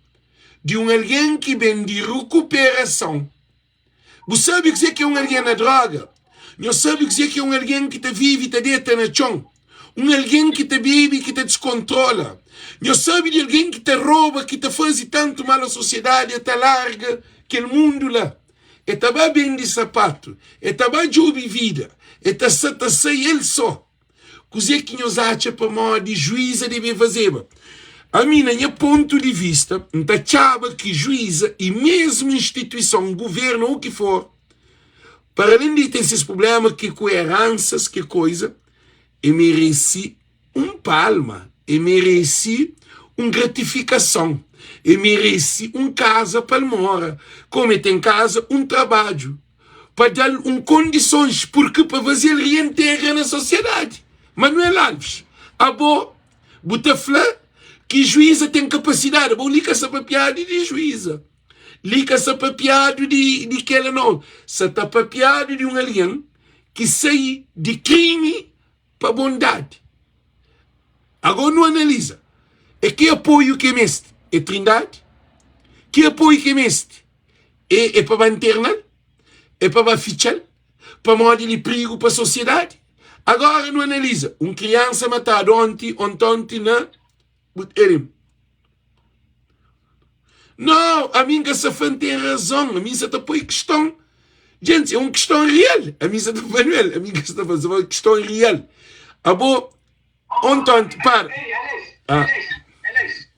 di un algen ki ben di rekuperason. Bu sabe kuzê ki é un algen na dróga? Nhos sabe kuzê ki é un algen ki ta vive ta deta na txon? Un algen ki ta bebe ki ta diskontrola? Nhos sabe di algen ki ta roba, ki ta faze tantu mal a sosiedadi, el ta larga kel mundu la, el ta ba bende sapatu, el ta ba djobe vida, el ta sa ta sai el sô. Kuzê ki nhos atxa pamodi juíza debe fazeba? Ami, na nha pontu di vista, N ta atxaba ki juíza i mesmu instituison, guvernu ou ki for, para alén di ten ses prublema ki ku eransas, ki koiza, e meresi un palma, e meresi un gratifikason, e meresi un kaza pa el mora, komu e ten kaza, un trabadju. pa da-l un kondisons purki pa faze-l rientegra na sosiedadi. Manuel Alves, abo bu ta fla ki juiza ten kapasidadi, abo li ka sa papiadu di juiza, li ka sa papiadu di, di kela nau, sa ta papiadu di un algen ki sai di krimi pa bondadi. Agora nu analiza, é ki apoiu ki e meste? É Trindadi? Ki apoiu ki e meste? É, é pa ba interna-l? É pa ba fitxa-l? Pamodi li prigu pa sosiedadi? Agora nu analiza, un kriansa matadu onti, ontonti na Elim. Não, a mim que essa fã tem razão, a mim sa ta poi questão. Gente, é um questão real. A mim sa ta Manuel, a mim que sa ta fazer uma questão real. Abo, ontonti, para. Ei, Alex, Ah. Alex, Alex,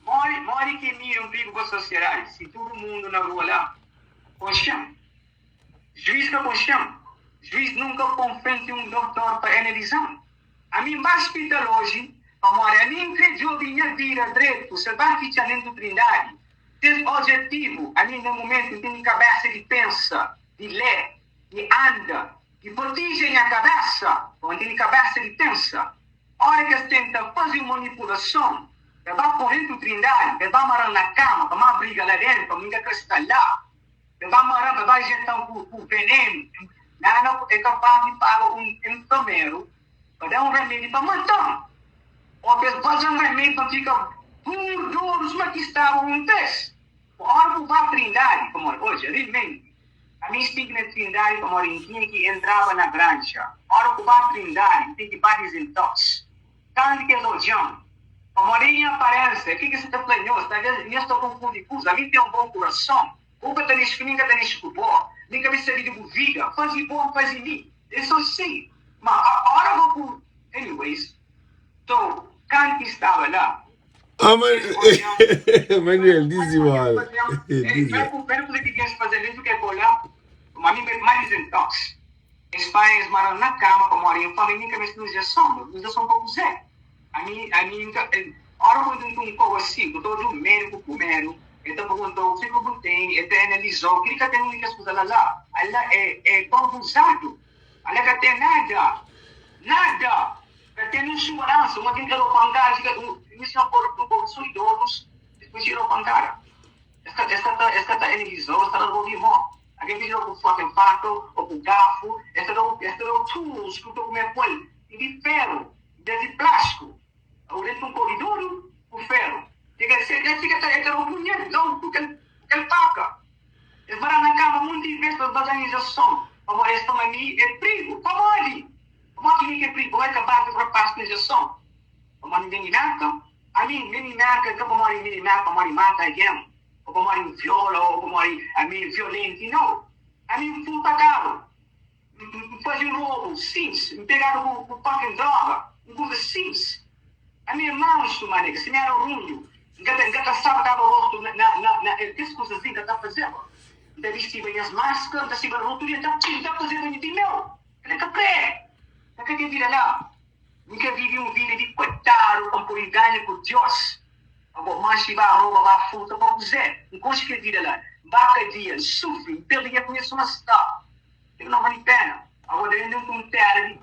modi, modi ki mi é un prigu pa sosiedadi si tudu mundu na rua la konxe-m? Juiz ka konxe-m. Juiz nunka pô-m frenti un dotor pa analiza-m. Ami N ba spital oji pamodi ami N kre djobe nha vida dretu. Si el ba fitxa-m dentu Trindadi, ses ojetivu, ami na mumentu N tene kabesa di pensa, di lé, di anda, di protije nha kabesa, pamodi N tene kabesa di pensa. Ora ki es tenta faze un manipulason, el ba pô-m dentu Trindadi, el ba mara-m na kama pa N abriga la dentu, pamodi N ka kre sta la. El ba mara-m, el ba injeta-m ku venenu. Nana é kapás di paga un enfermeru pa da-m un remedi pa mata-m, ô pa es baza-m remedi pa N fika. Purdodu suma ki staba un bes. Ora ku ba Trindadi, pamodi, odja, rilmenti, ami N stinki na Trindadi pamodi N tinha ki entraba na granja. Ora ku ba Trindadi, N ten ki ba dizintox. Kantu ki es odja-m, pamodi é nha aparénsia, ke ki sa ta fla nhos? Talvês nhos ta konfundi kuza. Ami N ten un bon kurason. Bo ka ta mexi ku mi, N ka ta mexi ku bo. Mi N ka meste sabe di bu vida. Faze bo, N faze mi. É so si. Ma ora bo ku. Anyways. So, kantu ki staba la, Ah, man... Manuel, diz igual. Diz Primeru kuza ki Deus faze dentru ke kola, ma mi ma dizintox. Es pai es mara na kama pamodi N fala mi ka meste un injeson, injeson pa kuzé? Ami ami N ka ora ku N ten un kou asi, ku ta odja un mediku primeru, el ta perguntau kuzé ku bu tene, el ta analizau, kili ka ten un di kes kuza la la, ala é é bambuzadu, ala ka ten nada, nada. Ka ten un suguransa, un algen ka da-u pankada, fika un mi un korpu, un korpu so idozus, dipus i da-u pankada. Es ka, es ka ta, es ka ta analizau, es ta larga-u di mô. Algen pidi da-u ku fucking faka ô ku garfu, es ta da-u, es ta da-u tools ku ta kume ku el, i di feru, nbes di plástiku, ô dentu un koridoru ku feru. Fika, el fika ta, el ta da-u punhal, da-u ku kel, ku kel faka. Es mara na kama monti bes pa es ba da injeson, pamodi es fla ma mi é prigu. Pamodi? Pamodi ki mi ki é prigu? Pamodi ka basta es rapaz ku injeson? Pamodi N ben di Merka? Ami N ben di Merka ka pamodi N ben di Merka pamodi N mata algen, ô pamodi N viola, ô pamodi ami é violenti. Nau! Ami N furta karu, N faze un robu simplis, N pegadu ku fucking droga, un kuza simplis. Ami é mansu, ma nega, si mi éra runhu, N ka ta, N ka ta sartaba rostu na, na, na, na kes kuzas li, N ka ta fazeba. N ta bistiba nhas maskra, N ta siba rotu di, N ta, N ta fazeba nha di meu. N ka kre, N ka ten vida la. N ka vivi un vida di koitadu pa N pode ganha ku Dios. Ago, manxi ba roba, ba furta, pa kuzé? N konxe kel vida la. N ba kadia, N sufri, N perde nha kunhesu ma sta. Kel não vale pena. Agora eu não tenho terra de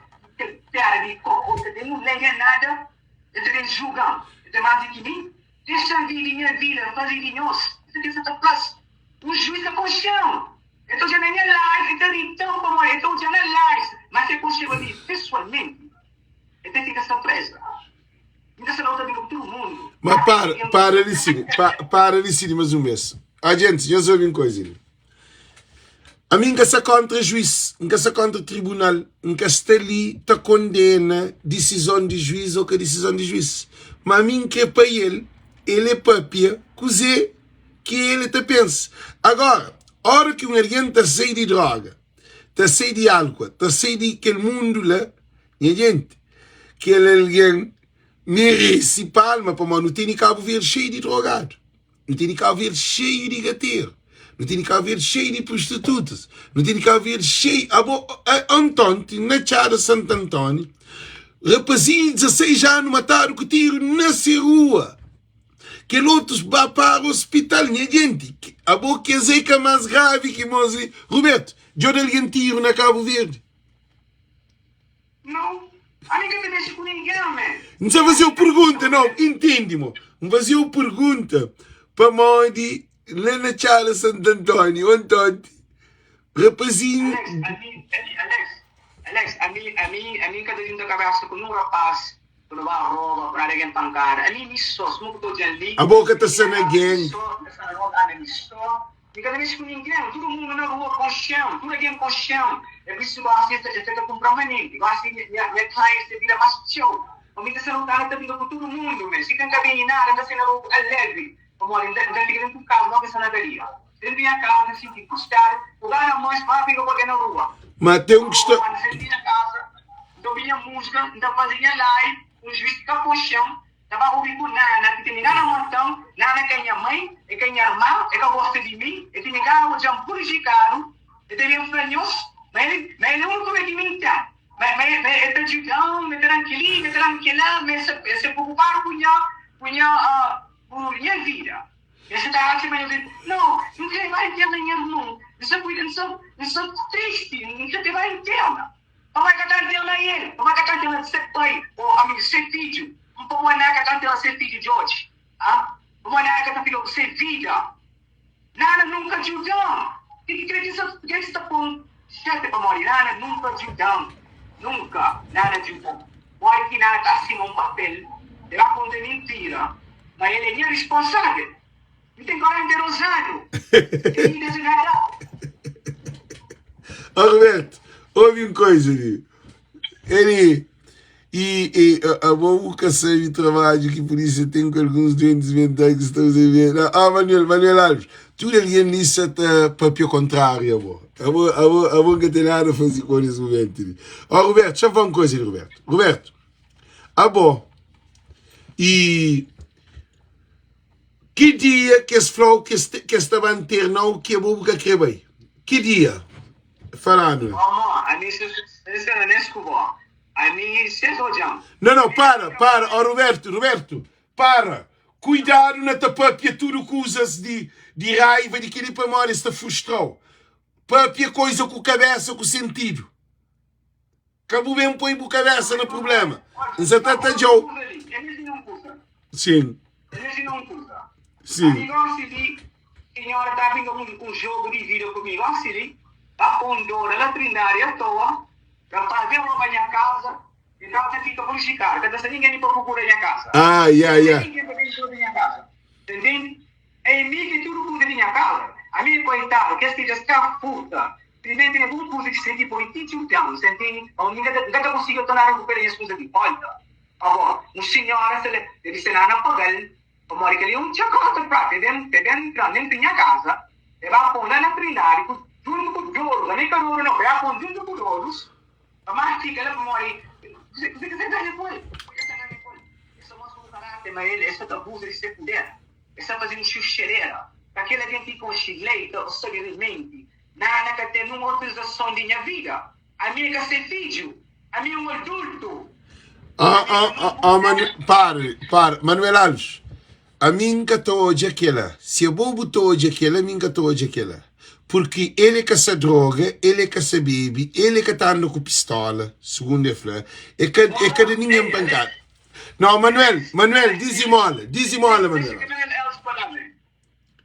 terra de coco, eu tenho nem nada, eu tenho julgam, eu tenho mais do que mim. Deixa viver minha vida, fazer de nós. Isso aqui está plus. O juiz é colchão. Eu estou já na minha live, eu estou então como eu estou já na live, mas eu consigo ali pessoalmente. Eu tenho que ficar surpresa. Então você não está vindo todo mundo. Mas para, para ali sim, pa, para ali sim mais um mês. A gente, já soube uma coisa. Ami N ka sta kóntra juís, N ka sta kóntra tribunal, N ka sta li ta kondena disizon di juís ô ka disizon di juís. Má ami N krê pa el, el é pâpia kuzê ki el ta pensa. Agóra, óra ki un algen ta sai di dróga, ta sai di álkua, ta sai di kel mundu la, nha jenti, kel algen merese palma pamodi nu tene Kabu Verdi xeiu di drogadu. Nu tene Kabu Verdi xeiu di gateru. Nu tene Kabu Verdi xeiu di prostitutas. Nu tene Kabu Verdi xeiu. Abo, antonti, na Txada Santu Antóni, rapazinhu di 16 anu matadu ku tiru na se rua. Kel otus ba para ospital. Nha jenti, abo kes ei ka más gravi ki mos li. Rubertu, djo da algen tiru na Kabu Verdi? Não. Ami ka ta mexe ku ningen, man. N sa faze-u pergunta, não, intende mo. N faze-u pergunta pamodi la na Txada Santu Antóniu, ontonti, rapazinhu. Alex, ami, ami, Alex, Alex, ami, ami, ami ka ta djunta kabesa ku nun rapaz pa nu ba roba, pa nu da algen pankada. Ami, mi so, suma ku ta odjan li, Abo ka ta mi sta na na kasa mi gang. so, N ta sta na roba, anda mi so. Mi ka ta mexe ku ningen, tudu mundu na rua konxe-m, tudu algen konxe-m. É pur isu gosi es ta ta kunpra-m manenti. Gosi nha clients ta bira más txeu. Pa mi ta ser un kara ta brinka ku tudu mundu mes. Si ka N ka bende nada, N ta sai na rua ku alegri, pamodi N ta fika dentu kaza, no ki sta na kadia. Dentu nha kaza N ta sinti frustradu, ku gana más pa brinka ku algen na rua. Ma ten un ki sta. N ta sinti nha kaza, N ta obi nha múzika, N ta faze nha live, un juiz ki ka konxe-m Ta ba obi ku Nana ki tene gana mata-m. Nana ka é nha mai, e ka nha irma, e ka gosta di mi, e tene gana odja-m purjikadu. E ta ben fla nhos ma el ma el é úniku bai ki mi N ten, ma ma ma e ta djuda-m, e ta da-m kel-li, e ta da-m kel-la, ma e sta e sta preokupadu ku nha ku nha ku nha vida. E sta ta atxa ma nhos é No, N krê ba interna nha irmon, N sta kuida, N sta N sta tristi, N krê ba interna. Pamodi ka ta ntena el, pamodi ka ta ntena se pai o ami se fidju, n pamodi nada ka ta ntena se fidju George, ah, pamodi nada ka ta fika ku se vida, nada nunka djudan, ke ki kre ki sa ke ki sta pon xefe pamodi nada nunka djudan, nunka nada djudan, modi ki nada ta asina un papel, e ba konta mintira. Ma el é nha responsável. N ten 42 anu. N inda sen nada. Ó Roberto, obi un koisa li. Ele e, e a, a bo bu ka sabe trabadju ki polícia tem com alguns doentes mentais que estão a ver. Ah, Manuel, Manuel Alves, tudo alguém li sa ta papia contrário a bo. A bo, a bo, a bo nunca tem nada a fazer com nesse momento. Li. Ó Roberto, deixa eu falar uma coisa ali, Roberto. Roberto, a bo e que dia que es flau que es, que es ta ba interna-u que bo bu ka kre bai? Que dia? Falando. Ó, ami se se na nes ku bo. Ami se odjan. Não, não, para, para, ó Roberto, Roberto, para. Cuidado na ta papia tudo coisas de, de raiva, de que pa mori está frustrau. Papia coisa com cabeça, com sentido. Ka bu ben poi bu cabeça na problema. Nsa ta ta djau. Sim, sim. Ami gosto de senhora tá vindo um jogo de vida comigo. Gosto tá com dor na Trindade à toa. Rapaz, vem roubar minha casa. E casa fica prejudicada. Cada vez ninguém para procurar minha casa. Ah, yeah, yeah. Ninguém para vir minha casa. Entende? É mim que tudo cuida da minha casa. A mim, coitado, que este já está puta. Primeiro tem alguma coisa que sente por ti, um tempo, entende? Eu nunca consigo tornar a recuperar as coisas de volta. Agora, o senhor, ele disse, não, não paga, o mori que ele um chacota pra, te den, te den, dentro da minha casa, e vai pôr lá na Trindade, junto com o ouro, nem com o ouro, não, vai pôr junto com os ouros, mas fica lá, mori, você você ganha com ele, você ganha com ele. Isso mostra um caráter, mas ele, esse abuso de ser poder, esse fazendo chuchereira, aquele gente que com chileita, ou sabemente, nada que tem uma autorização de minha vida. A minha que ser filho, a minha é um adulto. Ah, ah, ah, ah, Manu, pare, pare. Manuel Alves, a mim que estou hoje aquela. Se a bobo estou hoje aquela, a mim que estou hoje aquela. Porque ele é que se droga, ele é que se bebe, ele é que está andando com pistola, segundo ele fala. É que de ninguém pancada. Não, Manuel, Manuel, dizimola, dizimola, Deixa Manuel. que Manuel Elves para mim.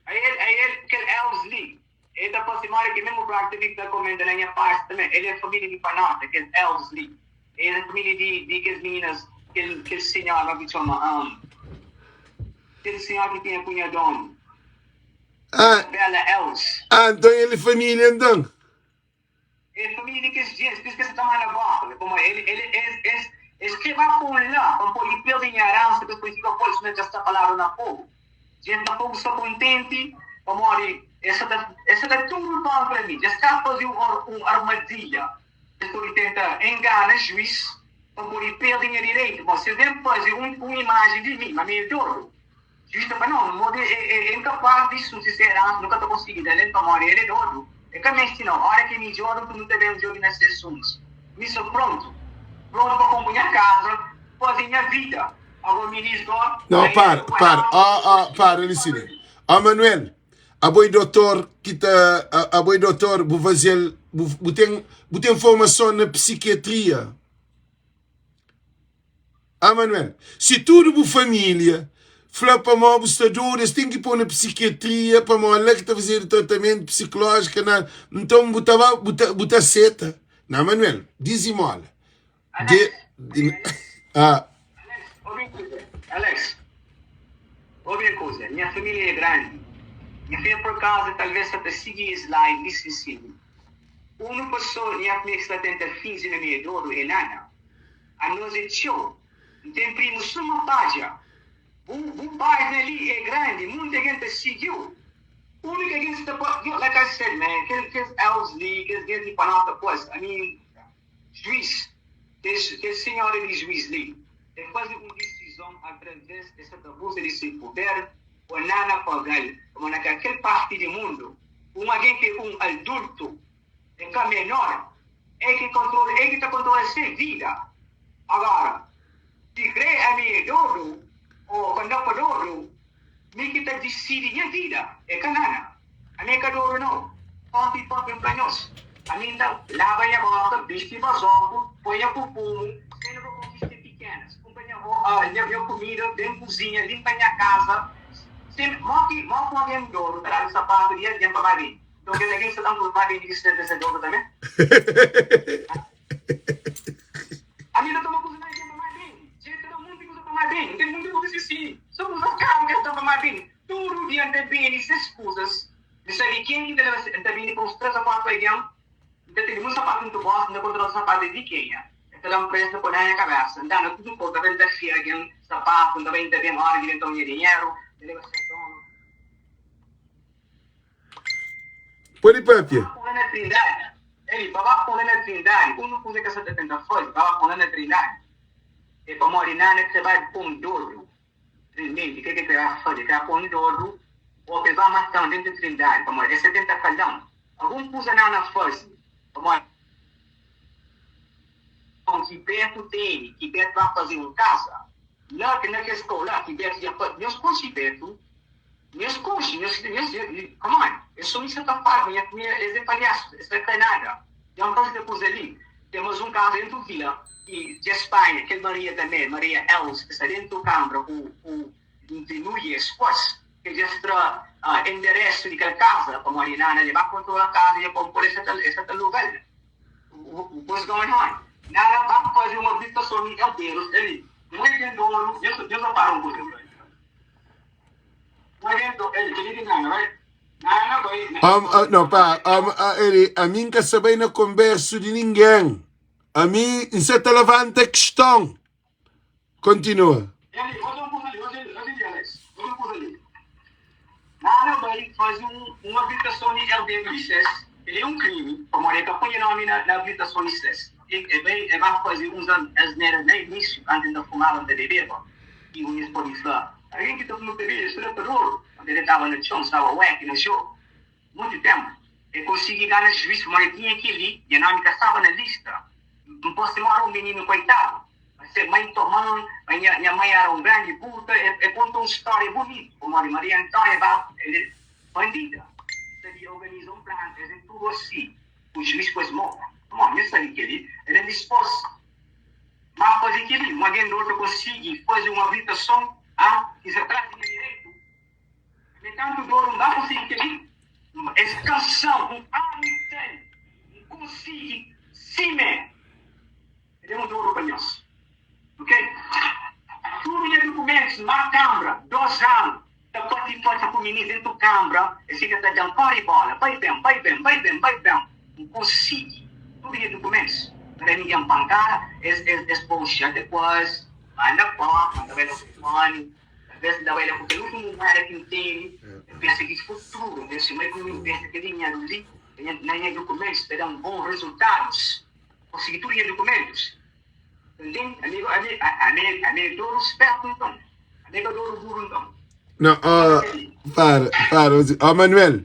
Aí ele, aquele Elves Lee, ele está aproximado que mesmo o que está comendo na minha parte também. Ele é família de Panata, aquele Elves Lee. Ele é família de aquelas meninas, aquele senhor lá que chama, aquele senhor que tinha cunhadão, Ah, Bela Elves. ah, então ele é família, então. É família de aqueles dias, por isso que você toma na boca. Como ele, ele, ele, ele, ele que vai por lá, como ele perde em herança, depois fica por isso, já está falando na fogo. Gente na fogo só contente, como ele, essa da tudo bom para mim. Já está fazendo um armadilha. Depois ele tenta enganar juiz, como ele perde em direito. Você vem fazer uma imagem de mim, mas me dor. Juiz fala, não, é, é, é incapaz disso, se ser herança, nunca estou conseguindo. Ele toma, ele é doido. É que me não, a hora que me joga, tu não te vê um jogo nas sessões. Me sou pronto. Pronto para acompanhar a casa, fazer minha vida. Agora me diz, Não, para, para. Ah, ah, para, Licínio. Ah, Manuel, a boi doutor que tá, a boi doutor, vou fazer, vou tem, vou ter formação na psiquiatria. Ah, Manuel, se tudo bu família, fala para mó bustador, eles têm que pôr na psiquiatria, para mó lá que está fazendo tratamento psicológico, na, então buta, buta, buta seta. Não, Manuel, dizimola. De, de, ah, Alex, ouve uma coisa. Alex, ouve uma coisa. Minha família é grande. Minha filha, por causa, talvez, até seguir esse live, disse assim. Uma pessoa, minha família que está tentando fingir na minha dor, é nada. A nós é tio. Não tem primo, só uma página. O página ali é grande, muita gente seguiu. A única gente que está, like I said, man, aqueles elves ali, aqueles gente de Panata, pois, I mean, juiz, que senhora de juiz ali, é fazer uma decisão através dessa abuso de seu poder, ou nada pagar, como naquela parte do mundo, um alguém que é um adulto, é que é menor, é que controla, é que está controlando sua vida. Agora, se crê a minha dor, ou quando eu dor, me que está decide minha vida, é canana. A minha que dor não. Ponto e ponto para nós. A minha tá, lava minha boca, veste basoco, põe a perfume, sendo conquistas pequenas. Compra minha, minha comida, bem cozinha, limpa minha casa. Sempre, mó que, mó com alguém dor, traz o sapato e alguém para bem. Então, quer dizer, quem está dando mais bem que você dor também? A minha toma coisa mais bem, mais bem. Gente, todo mundo tem coisa mais bem. Tem muita coisa assim. Somos os caras que ma bini. Tudu dia N ta bini ses kuzas. N sabe ken ki ta leba. N ta bini pa uns 3 o 4 algen. N ta tene mun sapatu ntu bosta, N ta kontrola sapatu di kenha. E ta da-m presu, poi na nha kabesa. N ta anda tudu kau, ta ben ta fia algen sapatu, N ta bai N ta ben ora ki ben toma nha dinheru, N ta leba ses donu. Pode papia. Baba pula na Trindadi. Ei, baba pula na Trindadi. Unu kuza ke sa ta tenta faze, baba pula na Trindadi. É pamodi nana ki sa bai pon dodu. Realmenti, ke ke kreba faze? Kreba pon dodu o ke ba matan dentu Trindadi? Pamodi es sa tenta kalan. Algun kuza nana faze. Pamodi ki Beto tene, ki Beto ba faze un kaza la, na kes kau la ki Beto dja faze. Nhos konxe Beto? Nhos konxe, nhos, nhos, come on, es omi sa ta fala, nha, nha, es é palhasu, es ka kre nada. Dja N faze kel kuza li. Ten mas un kaza dentu vila ki dja spanha, kel Maria tanbe, Maria Els, ki sta dentu kambra ku, ku N nu i es pos, ke dja tra enderesu di kel kaza, pamodi Nana dja ba kontrola kaza, dja pon pol, es sa ta, es sa ta luga-l. What's going on? Nana ba faze un abitason di erderus ali. Un algen dodu, nhos, nhos repara un kuza. No, pa, ele, a mim ka sa bai na converso de ninguém. A mim, N sa ta levanta questão. Continua. Nana bai faze un habilitason di herderu di ses. Kel-li é un krimi, pamodi el ka poi nha nómi na habilitason di ses. El bai, el ba faze uns asnera na inísiu, kantu el ta fumaba, el ta bebeba. I un es pode fla, Algen ki ta fuma ta bebe sta la pa doru. Kantu el staba na txon, staba weki na jogu monti ténpu. El konsigi gana juís pamodi el tinha kel-li i el nómi ka staba na lista. N pode móre un mininu koitadu, ma se mai toma-m, ma nha mai éra un grandi puta. El konta un stória bunitu pamodi Maria Antónia ba el é bandida. Sabia organiza un planu. Es é tudu asi ku juís ku es mo. Pamodi nhos sabe kel-li. El é dispôs. Má faze kel-li, un algen di otu konsigi faze un abilitason a ki sta tras di nha direitu. Mi tantu dor, N ba konsigi kel-li. Es kanson, un anu i tal, N konsigi simé. El é un doru pa nhos. Ok? Tudu nha dukumentus, N ba kanbra dos anu ta pati-pati ku minis dentu kanbra, es fika ta da-m kóre bóla, bai ben, bai ben, bai ben, bai ben. N konsigi tudu nha dukumentus. N da ningen pankada, es, es, es pô-m xante ku es, manda pórta, N ta bai la ku fóni, talvês N ta bai la ku kel últimu muéda ki N tene. N pensa ki futuru, N pensa ma ku N pensa kel dinheru li na nha dukumentus ta da-m bon rezultadus. Konsigi tudu nha dukumentus. Ntende? Ami, ami, ami, ami é dodu spertu nton. Ami é ka dodu buru nton. Não, ó, para, para. Ó, Manuel,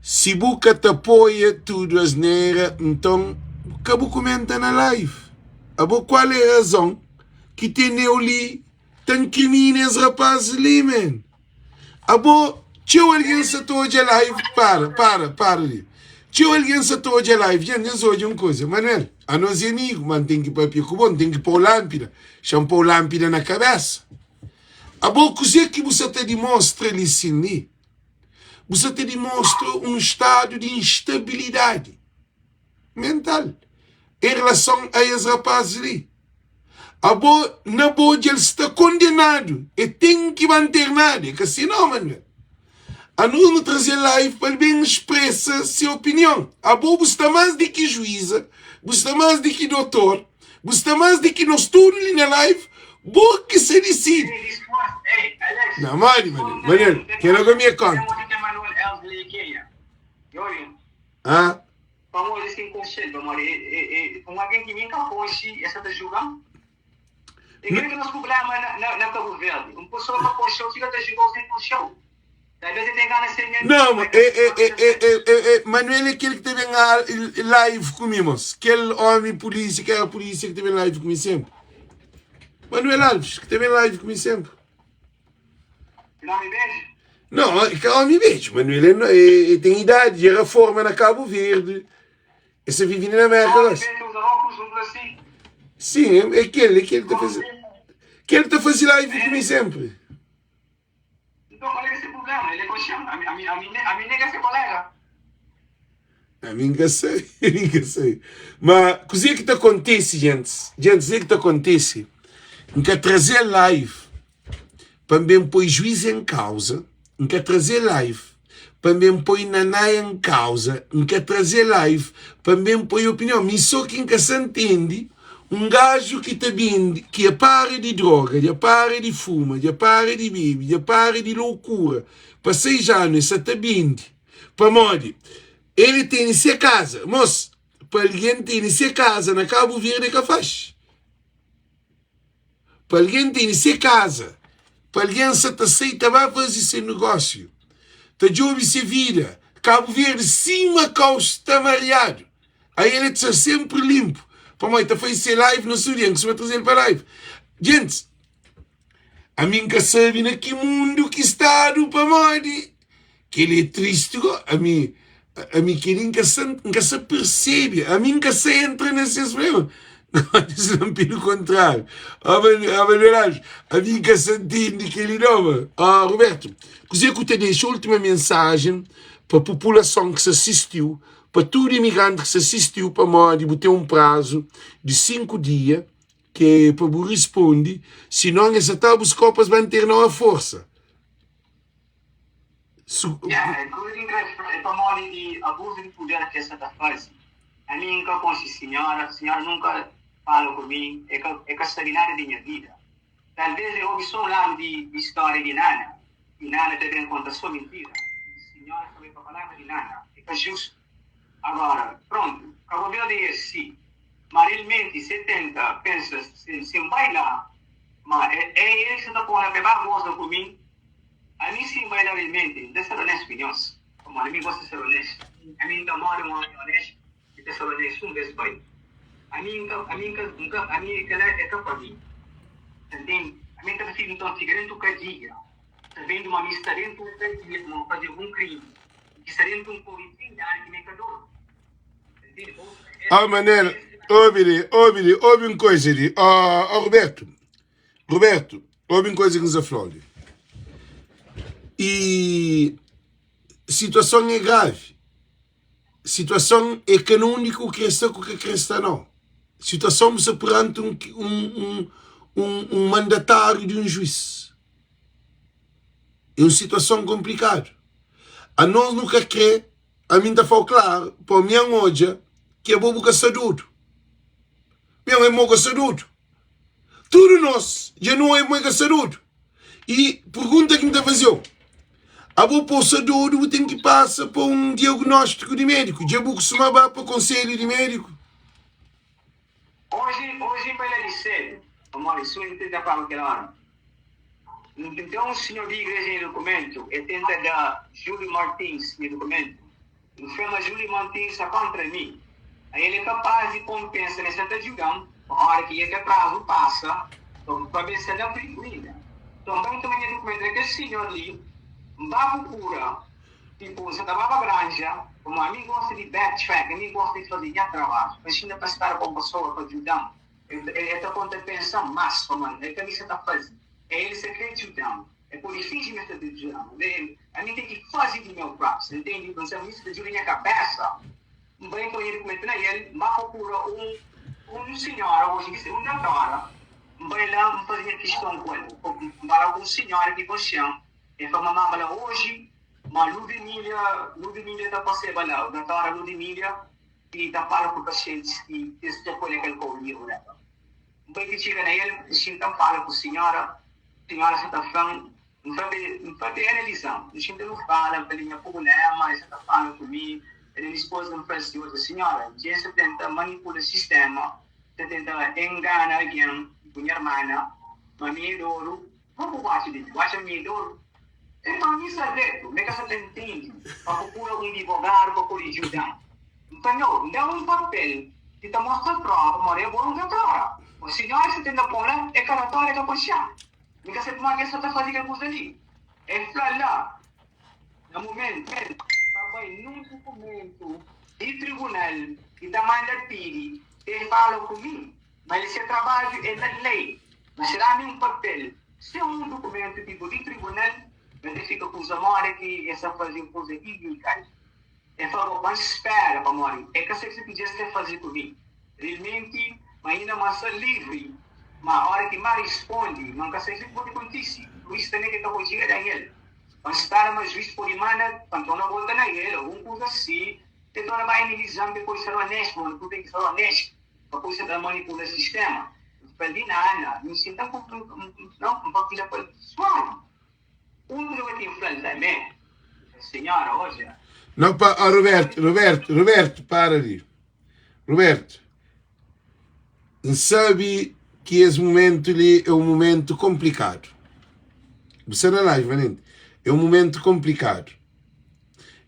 si bu ka ta apoia tudu asneira, nton ka bu kumenta na live. Abo kual é razon ki teneu li ta nkrimina es rapazes li, man? Abo, txeu algen sa ta odja live, para, para, para li. Txeu algen sa ta odja live, dja nhos odja un kuza, Manuel, anos é amigu, ma N ten ki papia ku bo, N ten ki pô-u lánpida, xa-m pô-u lánpida na kabésa. Abo, kuzê ki bu sa ta dimostra li sin li? Bu sa ta dimostra un stadu di instabilidadi mental en relason a es rapazis li. Abo na bo dja el sta kondenadu, e ten ki ba nternadu. É ka si nau, Manuel. Anos nu traze live pa el ben spresa se opinion. Abo bu sta más di ki juíza, bu sta más di ki dotor, bu sta más di ki nos tudu li na live, bo ki sa disidi. Na modi, Manuel? Manuel, kel oga mi é konta. Ah? Pamodi es ki N konxe-l, pamodi é un algen ki mi N ka konxe, es sa ta julga-m. É kel-li ki é nos prubléma na Kabu Verdi. Un pesoa ka konxe-u, fika ta julga-u sen konxe-u. Talvês el ten gana ser nha amigu, Não, ma é, el é, gosta é, de é, ser. é, é, Manuel é aquele que te vem a live comigo, moço. Aquele homem polícia, que era polícia que te vem live comigo sempre. Manuel Alves, que te vem live comigo sempre. Nome beju? Não, é que homem beijo. Manuel é, é, é, tem idade, é reforma na Cabo Verde. Esse vive na América Homem lá. beju usa óculos um assim. Sim, é, é aquele, é aquele que tá fazendo. Aquele que tá fazendo live comigo sempre. Então, qual é esse problema? Ele é consciente. A mim, a mim, a mim, a mim nega ser colega. A mim nunca sei, nunca sei. Mas, coisa que te acontece, gente? Gente, o que te acontece? Nunca trazer live. pa N ben poi juiz en kauza, N ka traze live pa N ben poi Naná en kauza, N ka traze live pa N ben poi opinion. Mi so ki N ka sa ntende un gaju ki ta bende, ki dja para di droga, dja para di fuma, dja para di bebe, dja para di loukura pa 6 anu e sa ta bende pamodi el tene se kaza. Mos, pa algen tene se kaza na Kabu Verdi é ka faxi. Pa algen tene se kaza, pa algen sa ta sai ta ba faze se negósiu, ta djobe se vida. Kabu Verdi sima kau sta mariadu, ael el ta sta senpri linpu, pamodi ta faze se live na Sudia, N kustuma traze-l pa live. Gentis, ami N ka sabe na ki mundu ki stadu pamodi Kel-li é tristi go. Ami, ami kel-li N ka sa, N ka sa persebe. Ami N ka sa entra na ses problema. Não, não pelo contrário. Ó, Manuel Alves, ami N ka sa ntende kel-li não, mano. Ó, Roberto, kuzê ku ta dexa última mensajen pa populason ki sa sistiu, pa tudu imigranti ki sa sistiu, pamodi bu ten un prazu di 5 dia ki é pa bu risponde, sinon es sa ta buska-u pa es ba interna-u a forsa. Su. Yeah, kuza ki N kre fla é pamodi di abuzu di puder ki es sa ta faze. Ami N ka konxe sinhora, sinhora nunka fala ku mi, e ka e ka sabe nada di nha vida. Talvez e obi so un ladu di di storia di Nana, i Nana ta ben konta so mintira. Sinhora sa bai pa palavra di Nana, e ka justu. Agora, prontu, Cabo Verde é si, ma realmenti se tenta pensa si si N bai la, ma é é el ki sa ta pô la pa e ba goza ku mi. Ami si N bai la realmenti N ta ser onestu ku nhos, pamodi ami N gosta ser onestu. Ami N ta modi un omi onestu ki ta ser onestu un bes bai. Ami N ka, ami N ka, N ka, ami kela é ka pa mi. Ta ntende? Ami N ta prifiri nton fika dentu kadia, sabendu ma mi sta dentu un kadia pamodi N faze algun krimi, di ki sta dentu un kau di trindadi ki mi é ka dodu. Ta ntende? Bo, es, Ah, Manel, es, obi li, obi li, obi un koisa li. Oh, oh, Roberto, Roberto, obi un koisa ki N sa fla-u li. E situason é gravi. Situason é ka na undi ki u kre sta ku ka kre sta nau. Situason bu sta peranti un, un, un, un, un mandatáriu di un juiz. É un situason konplikadu. Anos nu ka kre, ami N ta fla-u klaru, pa mi N odja ki abo bu ka sta dodu. Mi é mo ka sta dodu. Tudu nos dja nu oi ma el ka sta dodu. I pergunta ki N ta faze-u, abo pa bu sta dodu bu ten ki pasa pa un diagnóstiku di médiku. Dja bu kustuma ba pa konselhu di médiku? Oji, oji N bai la di sedu, pamodi su N tenta paga kel óra. N ten un sinhor di igreja nha dukumentu, el tenta da Júlio Martins nha dukumentu. N fla ma Júlio Martins sta kóntra mi. A El é kapás di pô-m pensa ma el sta ta djuda-m pa óra ki kel prazu pasa, pa mi sta na prigu inda. Nton, N bai toma nha dukumentu na kel sinhor li, N ba prokura, tipu, N sa ta baba granja, pamodi ami N gosta di backtrack, ami N gosta di faze nha trabadju. N xinta pa spera pa un pesoa pa djuda-m. El ta konta pensa más, pamodi el ka mi sta ta faze. É el sta krê djuda-m. El pode finji ma el sta ta djuda-m, ma el, ami ten ki faze di meu própi. Sa ntende? N sabe mi sta ta djuda nha kabésa. N bai N poi nha dukumentu na el, N ba prokura un un sinhora oji ki sta un dotora. N bai la, N faze nha kiston ku el. N fala ku un sinhora ki konxe-m, el fla ma maba la oji, ma Ludemília, Ludemília ta paseba la, dotora Ludemília ki ta fala ku pasientis ki es ta poi na kel kau li. N bai ti txiga na el, N xinta N fala ku sinhora, sinhora sa ta fla-m, N fla pa N fla pa e analiza-m, N xinta nu fala, N fla-l nha prubléma, e sa ta fala ku mi, e dispôs N fla-l si odja sinhora, dja e sa tenta manipula sistéma, sa tenta engana algen, ku nha irmana, ma mi é dodu, ma bu atxa di mi, bu atxa mi é dodu? Nton mi sta dretu, mi ka sa ta ntende pa prokura un divogadu pa pode djuda-m. N fla, Nau, N da-m un papel ki ta mostra prova ma ora é bo un dotora. O sinhora sa tenta pô-m la, é ka dotora, é ka konxia. Mi ka sabe pamodi ki el sa ta faze kel kuza li. El fla la, Na mumentu, pa bai nun dukumentu di tribunal ki ta manda pidi pa el fala ku mi. Ma el se trabadju é na lei, ma si dá-mi un papel sen un dukumentu tipo di tribunal, N ta fika kuza moda ki es ta faze un kuza iligal. El fla, Bo pa N spera, pamodi e ka sabe si ki dja es ta faze ku mi realmenti, ma inda ma N sta livri. Ma ora ki ma rispondi, ma N ka sabe si ki pode kontise. Polícia também que ka pode txiga da el. Pa N spera ma juiz pode manda pa N torna volta na el, algun kuza si. Pe torna bai analizan pe pode ser onestu, ma nu ten ki ser onestu pa pode sa ta manipula sistema. N fla-l di nana, N sinta N no, N papia ku el suavi. Un kuza ku el fla-l tanbe, N fla, Senhora, odja. No pa, oh, Roberto, Roberto, Roberto, para li. Roberto, N sabe ki es momentu li é un momentu konplikadu. Bu sta na live, manenti. É un momentu konplikadu.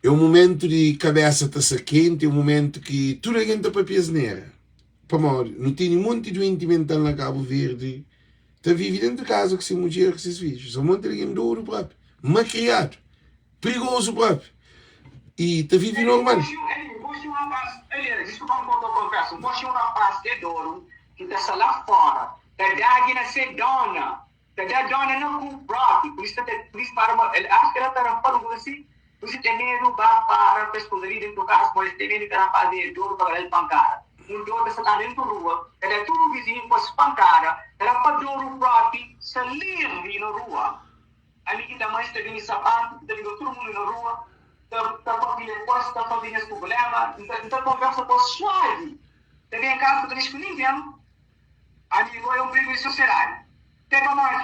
É un momentu di kabesa ta sta kenti, é un momentu ki tudu algen ta papia asnera. Pamodi nu tene monti duenti mental na Kabu Verdi ta vive dentu kaza ku se mudjer ku ses fidju. Son monti algen dodu propi, makriadu. Perigozu propi i ta vivi normal. Ami ki ta mais ta bini sapatu ki ta liga tudu mundu na rua ta ta papia ku es ta faze nhas prublema N ta N ta konversa ku es suavi ta ben kaza ka ta mexi ku ningen Ami go é un prigu di sosiedadi Te pamodi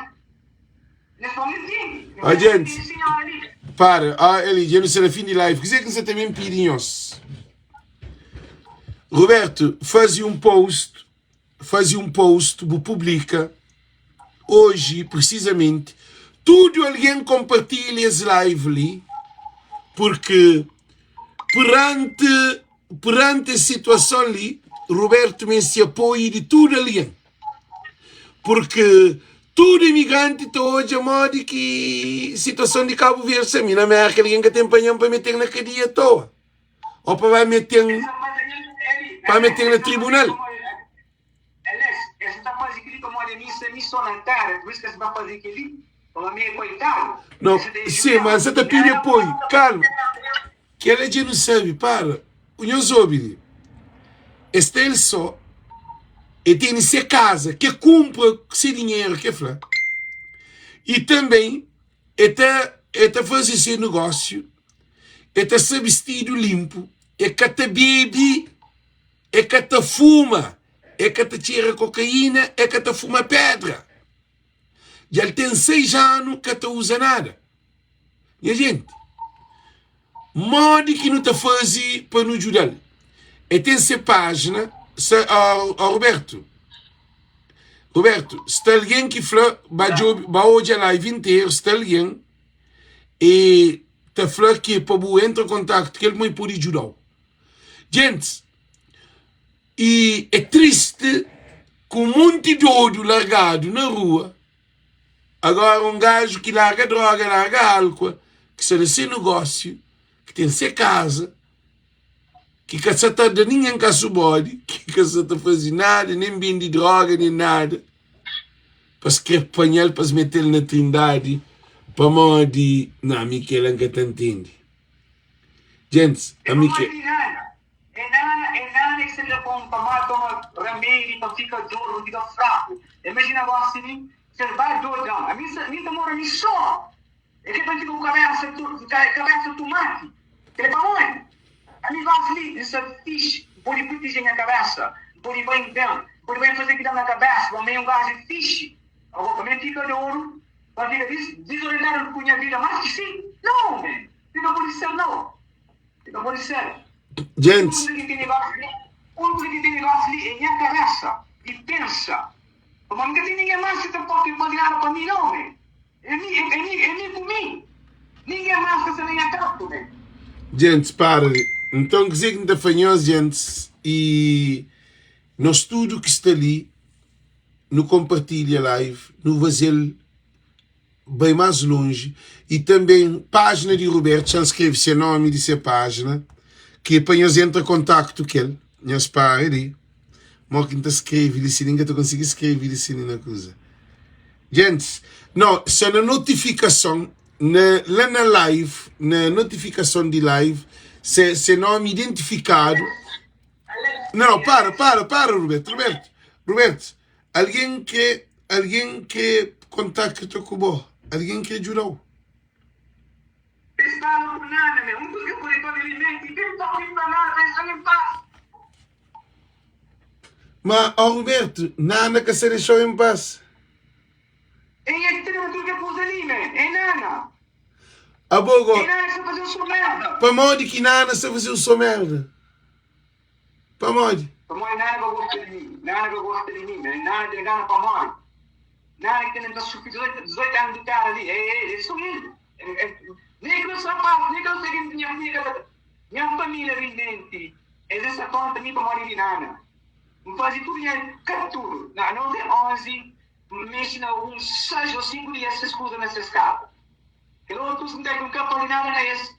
Nhas pa mi ntindi Nhos Ó ta gente, ntindi sinhora li. para, ó Eli, dja nu sta na fin di live, kuzê ki N sta ta ben pidi nhos? Roberto, faze un post faze un post bu publika oji precisamente tudu algen konpartilha es live li porque perante perante es situason li Roberto meste apoio di tudu algen porque tudu imigranti ta odja modi ki situason di Cabo Verde sta mi na Merka algen ka ten panha-m pa mete-m na kadia atoa. Ou pa ba mete-m pa mete-m na tribunal. Não, sim, mas você tá pedindo apoio. Calma. Que ela já não sabe, para. O nhos obi li. Este ele só. E tem se casa, que cumpra se dinheiro que fla. E também E ta e ta faze se negósiu, e ta sta bistidu linpu, e ka ta bebe, e ka ta fuma, e ka ta txera kokaína, e ka ta fuma pédra. Dja el ten 6 anu ka ta uza nada. Nha jenti, modi ki nu ta faze pa nu djuda-l? E ten se pájina, sa, ó, ó Robertu, Roberto, sta algen ki fla ba djobe, ba odja live interu, sta algen e ta fla ki pa bu entra kontaktu ku el ma el pode djudau. Gentis, e é triste ku un monti dodu largadu na rua, agora un gaju ki larga droga, larga álkua, ki sta na se negósiu, ki ten se kaza, ki ka sa ta da ningen kasu bodi, ki ka sa ta faze nada, nen bende droga, nen nada, pa es kre panha-l, pa es mete-l na Trindadi, pamodi, na, mi kela N ka ta ntende. Gentis, ami ke. É nana, é nana ki sa ta pon pa mal toma ramedi pa fika dodu, pa fika fraku. Imajina gosi mi, si es ba dodan, ami mi ta mora mi so. É ke pa fika ku kabesa kabesa tumati. Kre pamodi? Ami gosi li N sta fixi, N pode protije nha kabesa, N pode bai N ben, N pode bai N faze ki da na kabesa, pamodi mi é un gaju fixi. Ago pa mi fika dodu, pa N fika dizorientadu ku nha vida mas ki si? Nau, man! Ki ka pode ser nau. Ki ka pode ser. Gentis. Un kuza ki tene gosi li, un kuza ki tene gosi li é nha kabesa di pensa. Pamodi N ka ten ningen mas ki ta pode faze nada pa mi nau, man. É mi, é mi, é mi ku mi. Ningen más ka sta na nha kantu, ne? Gentis, para li. Nton, kuzê ki N ta fla nhos, gentis, i nos tudu ki sta li, nu konpartilha live, nu faze-l bai más lonji, i tanbe pájina di Roberto, xa N skrebe se nómi di se pájina, ki é pa nhos entra kontaktu ku el. Nhos para li. Mo ki N ta skrebe li si, nin ka ta konsigi skrebe li si, nin na kuza. Gentis, no, sta na notifikason, na, la na live, na notifikason di live, se, se nomi identifikadu. Não, para, para, para, Roberto, Roberto, Roberto, alguém kre, alguém kre kontakta ku bo. Algen krê djuda-u. Es fala ku Nana me, un kuza ke pode pabia di menti, ten toki fla Nana pa dexa-m en pas. Ma, ó Roberto, Nana ka sa dexa-u en pas. Ei, é ki tene tudu ke kuza li me, é Nana. Abo go. É Nana ki sta faze-u so merda. Pamodi ki Nana sta faze-u so merda? Pamodi? Pamodi Nana ka gosta di mi, Nana ka gosta di mi me, Nana tene gana pa mori. Nana ki tene ta sufri 18, 18 anu di tera li, é, é, é so el. Nen ki nos rapaz, nen ki nos ten nha família ka ta Nha família rimenti es é sa konta mi pamodi di Nana. N faze tudu nha ka tudu na nos é 11 N mexe na uns 6 ô 5 di es ses kuza na ses kaza. Kel otus N ka N ka faze nada na es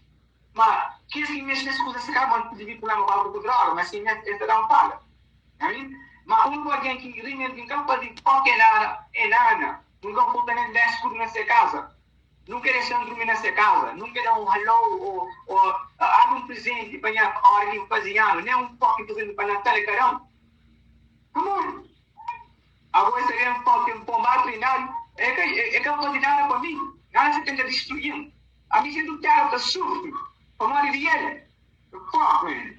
ma kes ki mexe nes kuza na ses kaza ma N tive prublema ku algu ku droga ma si es ta da-m fala. Ami ma uniku algen ki rimenti N ka faze kualker nada é Nana. N ka furta nen 10 kudu na se kaza. Nunka dexa-m durmi na se kaza, nunka da un hallo ô algun prezenti pa nha óra ki N faze anu, nen un fucking prezenti pa Natal e ka da-m. Pamodi? Ago es ta ben fucking pô-m ba trindadi? E ka, e ka faze nada pa mi, nada sa tenta distrui-m. Ami xintu téra ta sufri pamodi di el. Fuck, man.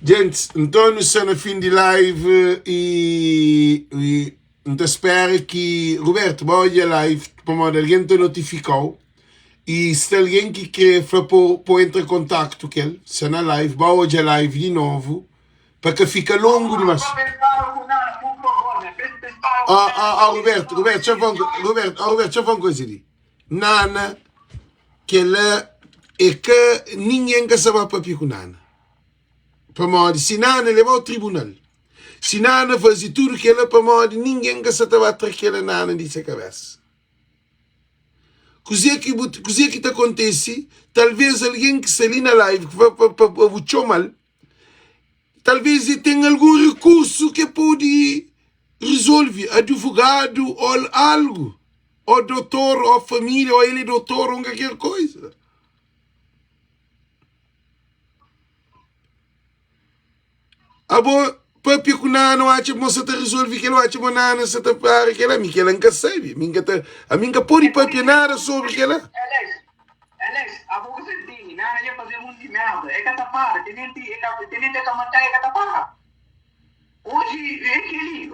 Gentis, nton nu sta na fin di live y y N ta spera ki Roberto ba odja live pamodi algen ta notifikau y si ten algen ki kre fla pa pa entra kontaktu ku el sta na live ba odja live di novu pa ka fika longu dimas. Oh, oh, oh, Roberto, Roberto, txa fla Roberto, oh, Roberto, txa fla un koza li. Nana, kela é ka ningen ka sa ba papia ku Nana. Pamodi si Nana leba-u tribunal, si Nana faze tudu kela pamodi ningen ka sa ta ba tra kela Nana di se kabesa. Kuze ki bu kuze ki ta kontese, talvez algen ki sta li na live ki pa pa pa bu txoma-l, talvez e ten algun rekursu ke pode resolve, advogadu o algu, o dotor, o família, o el é dotor, o kalker koisa. Abo papia ku Nana, o atxa mo sa ta resolve kel, o atxa mo Nana sa ta para kel, ami kel-la N ka sabe, ami N ka ta, ami N ka pode papia nada sobri kel-la. Alex, Alex, abo ka sa ntende, Nana dja faze munti merda, e ka ta para, tenenti e ka, tenenti e ka mata e ka ta para. Oji e keli,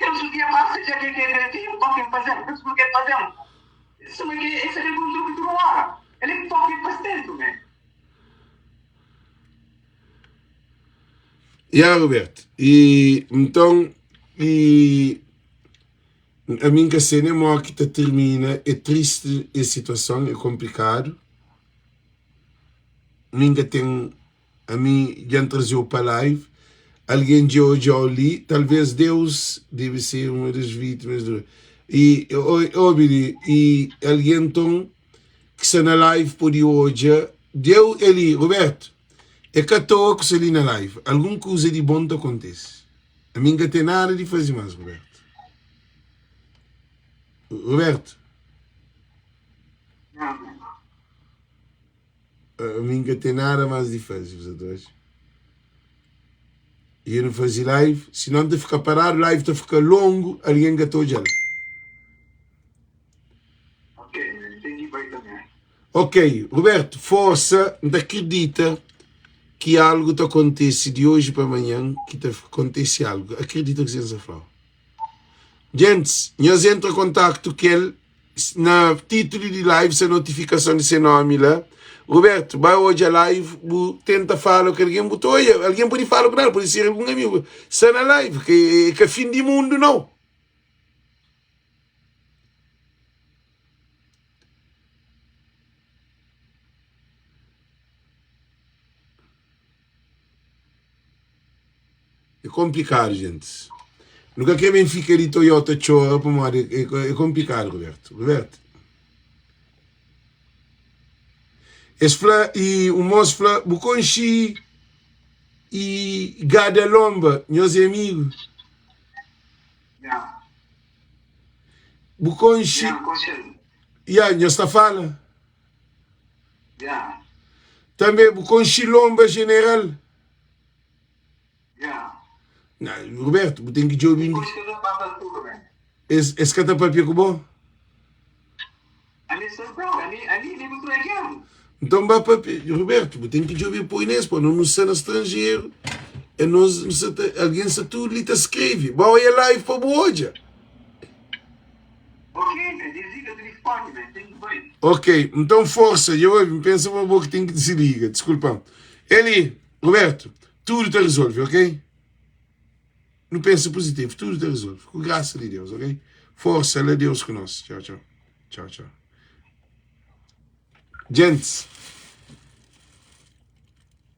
kel otu dia pasa dja ke ke ke fucking fazen, ke ke fazen, suma ke e sa ben ku un truki tudu ora, el e fucking pastentu man. Ya Roberto, e nton e ami N ka se nem mo ki ta tirmina, é triste es situason, é konplikadu, mi N ka ten, ami dja N traze-u pa live, algen dja odja-u li, talvez Deus debe ser uma das vítimas do, e obi li, e algen nton ki sta na live pode odja Deu é li Roberto é ka toa ku sta li na live algun kuza di bon ta kontese ami nka ten nada di faze mas Roberto Roberto ami nka ten nada mas di faze bu sa ta odja e nu faze live si non ta fika paradu live ta fika longu algen ka ta odjal. Ok, Roberto, forsa, N ta akredita ki algu ta kontise di oji pa manhan, ki ta kontise algu. Akredita kuzê N sta fla-u. Gentis, nhos entra kontaktu ku el na titulu di live, se notifikason di se nomi la. Roberto, bai odja live, bu tenta fala ku algen, bu ta odja, algen pode fala ku nada, pode ser algun amigu. Sta na live, ke é ka fin di mundu nau. É konplikadu, gentis. Nu ka kre ben fika di Toyota txora pamodi é konplikadu, Roberto. Roberto. Es fla i un mos fla, bu konxi i Gada Lomba, nhos é amigu? Bu konxe. Ya, nhos ta fala. Tanbe bu konxe Lomba General. Na, Roberto, bu ten ki djobe. Es, es ka ta papia ku bo? Nton ba papia, Roberto, bu ten ki djobe poi nes, pa no nu sta na stranjeru, e nos nu sta ta, algen sta tudu li ta skrebe. Ba oia live pa bu odja. Ok, nton forsa, dja obi, N pensa ma bo ki ten ki desliga, diskulpa-m. Eli, Roberto, tudu ta rezolve, ok? Nu pensa puzitivu, tudu ta rezolve, ku grasa di Deus, ok? Forsa la, Deus ku nos. Txau, txau. Txau, txau. Gentis,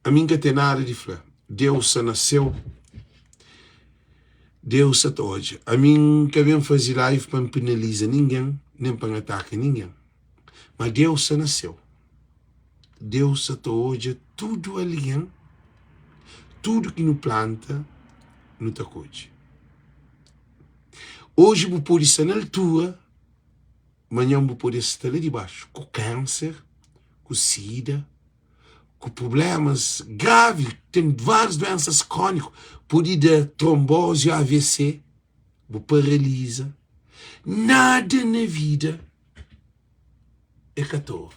ami N ka ten nada di fla. Deus sta na séu, Deus sta ta odja. Ami N ka ben faze live pa N penaliza ningen, nen pa N ataka ningen. Ma Deus sta na séu, Deus sta ta odja tudu algen, tudu ki nu planta, nu ta kodje. Oji bu pode sta na altura. Manhan bu pode sta la dibaxu ku kánser, ku sida, ku prublémas gravi, ten várius duénsas króniku, pode da tronbozi, AVC, bu paraliza. Nada na vida é ka toa.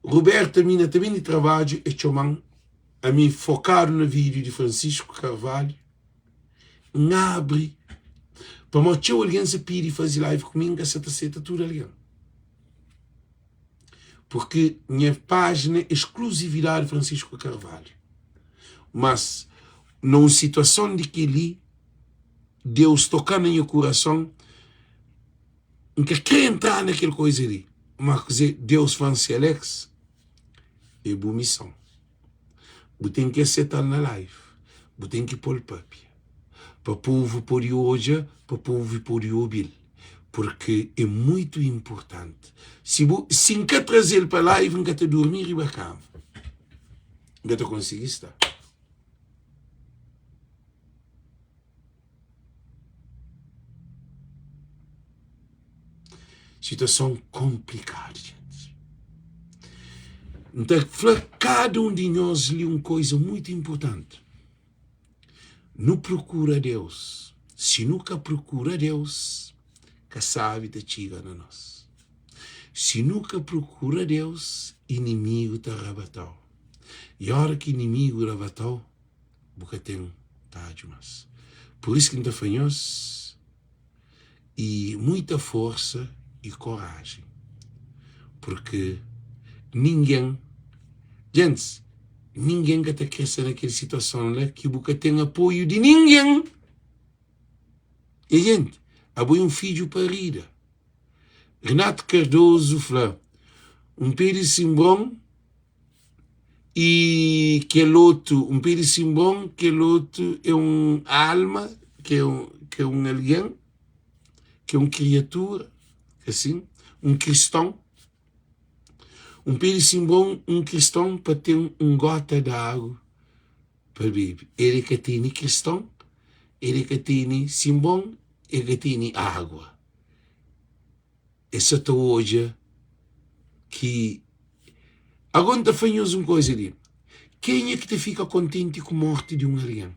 Roberto ami na ta ben di trabadju e txoma-m, ami fokadu na vídiu di Francisco Carvalho, N abri pamodi txeu algen sa pidi faze live ku mi N ka sa ta seta tudu algen porque nha página é exclusividade Francisco Carvalho mas na un situason di keli Deus toka na nha kurason N ka kre entra na kel koza li ma kuze Deus fla-m si Alex é bu mison. Bu ten ki aseta-l na live. Bu ten ki pô-l papia. Pa povu pode odja, pa povu pode obi-l. Purki é muitu inpurtanti. Si bu, si N ka traze-l pa live, N ka ta durmi riba kama. N ka ta konsigi sta. Situason konplikadu djentis. N ta fla kada un di nhos li un koiza muitu inpurtanti. Nu prokura Deus. Si nu ka prokura Deus, kasabi ta txiga na nos. Si nu ka prokura Deus, inimigu ta rabata-u. I óra ki inimigu rabata-u, bu ka ten tadju mas. Pur isu ki N ta fla nhos, i muita forsa i korajen, purki ningen, djentis, ningen ka ta kre sta na kel situason la ki bu ka ten apoiu di ningen. Nha jenti, abo é un fidju parida. Renato Cardoso fla, Un pé di sinbron i kel otu un pé di sinbron kel otu é un alma ki é un ki é un algen ki é un kriatura asin un kriston un pé di sinbron un kriston pa ten un gota di agu pa bebe el ka tene kriston el ka tene sinbon el ka tene agua. Es sa ta odja ki. Agora N ta fla nhos un koza li, kenha ki ta fika kontenti ku morti di un algen?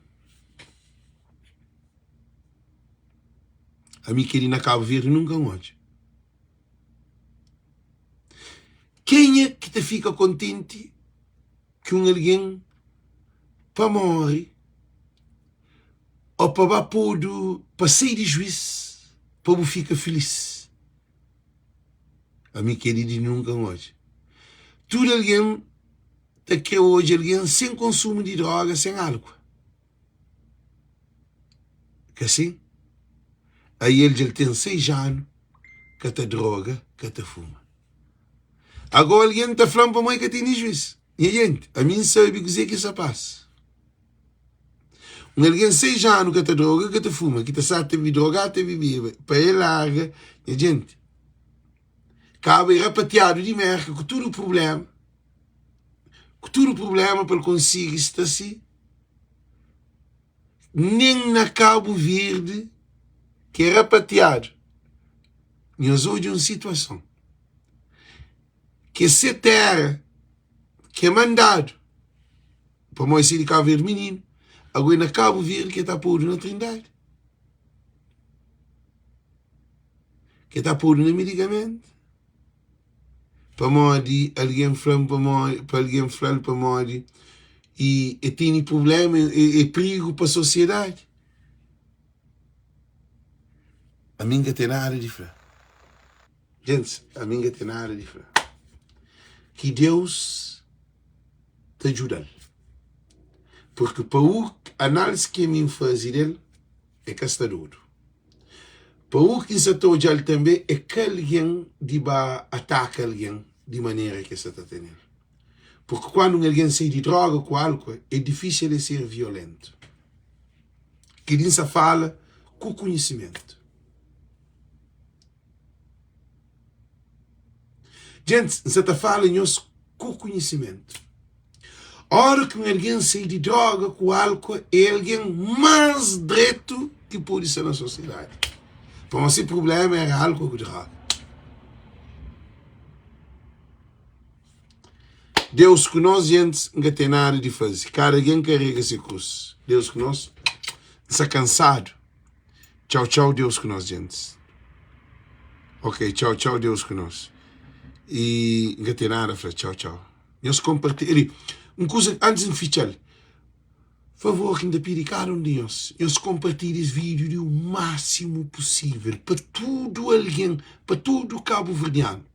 Ami kel-li na Kabu Verdi nunka N odja. Kenha ki ta fika kontenti ki un algen pa móre ô pa ba podu pa sai di juís pa bu fika filís? Ami kel-li di nunka N odja. Tudu algen ta krê odja algen sen konsumu di dróga, sen álkua. Ka sin? Ai el dja el ten 6 anu ka ta droga, ka ta fuma. Agora algen ta fla-m pamodi ka tene juiz. Nha jenti, ami N sabe kuzê ki sa pasa. Un algen 6 anu ka ta droga, ka ta fuma, ki ta sa ta bi droga, ta bibeba, pa el larga, nha jenti, kaba e rapatiadu di Merka ku tudu prublema, ku tudu prublema pa el konsigi sta si. Nen na Kabu Verdi ki é rapatiadu, nhos odja un situason ki se tera ki é mandadu pamodi se di Kabu Verdi mininu, ago é na Kabu Verdi ki ta podu na Trindadi, ki ta podu na midikamentu. Pamodi algen fla-m pamodi pa algen fla-l pamodi i e tene prubléma e e prigu pa sosiedadi. Ami N ka ten nada di fla. Gentis, ami N ka ten nada di fla. Ki Deus ta djuda-l. Purki pa u analisi ki ami N faze del, e ka sta dodu. Pa u ki N sa ta odja-l tanbe, e ka algen di ba ataka algen di manera ki e sa ta tene-l. Purki kuandu un algen sai di droga ku álkua, e difisil e ser violentu. Kel-li N sa fala ku konhisimentu. Gentis, N sa ta fala nhos ku konhisimentu. Óra ki un algen sai di droga ku álkua, é algen más dretu ki pode sta na sosiedadi. Pamodi se prubléma éra álkua ku droga. Deus ku nos gentis N ka ten nada di faze Kada algen karega se krus Deus ku nos N sta kansadu Txau txau Deus ku nos gentis Ok txau txau Deus ku nos I N ka ten nada fla txau txau Nhos konpartilha Li un kuza antis N fitxa-l Favor ki N ta pidi kada un di nhos Nhos konpartilha es vídiu di u másimu pusível Pa tudu algen Pa tudu kabuverdianu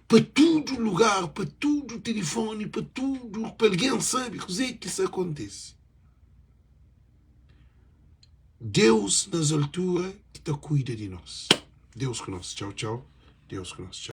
pa tudu lugar, pa tudu tilifoni, pa tudu, pa algen sabe kuzê ki sta kontise. Deus nas altura ki ta kuida di nos. Deus ku nos. Txau, txau. Deus ku nos. Txau.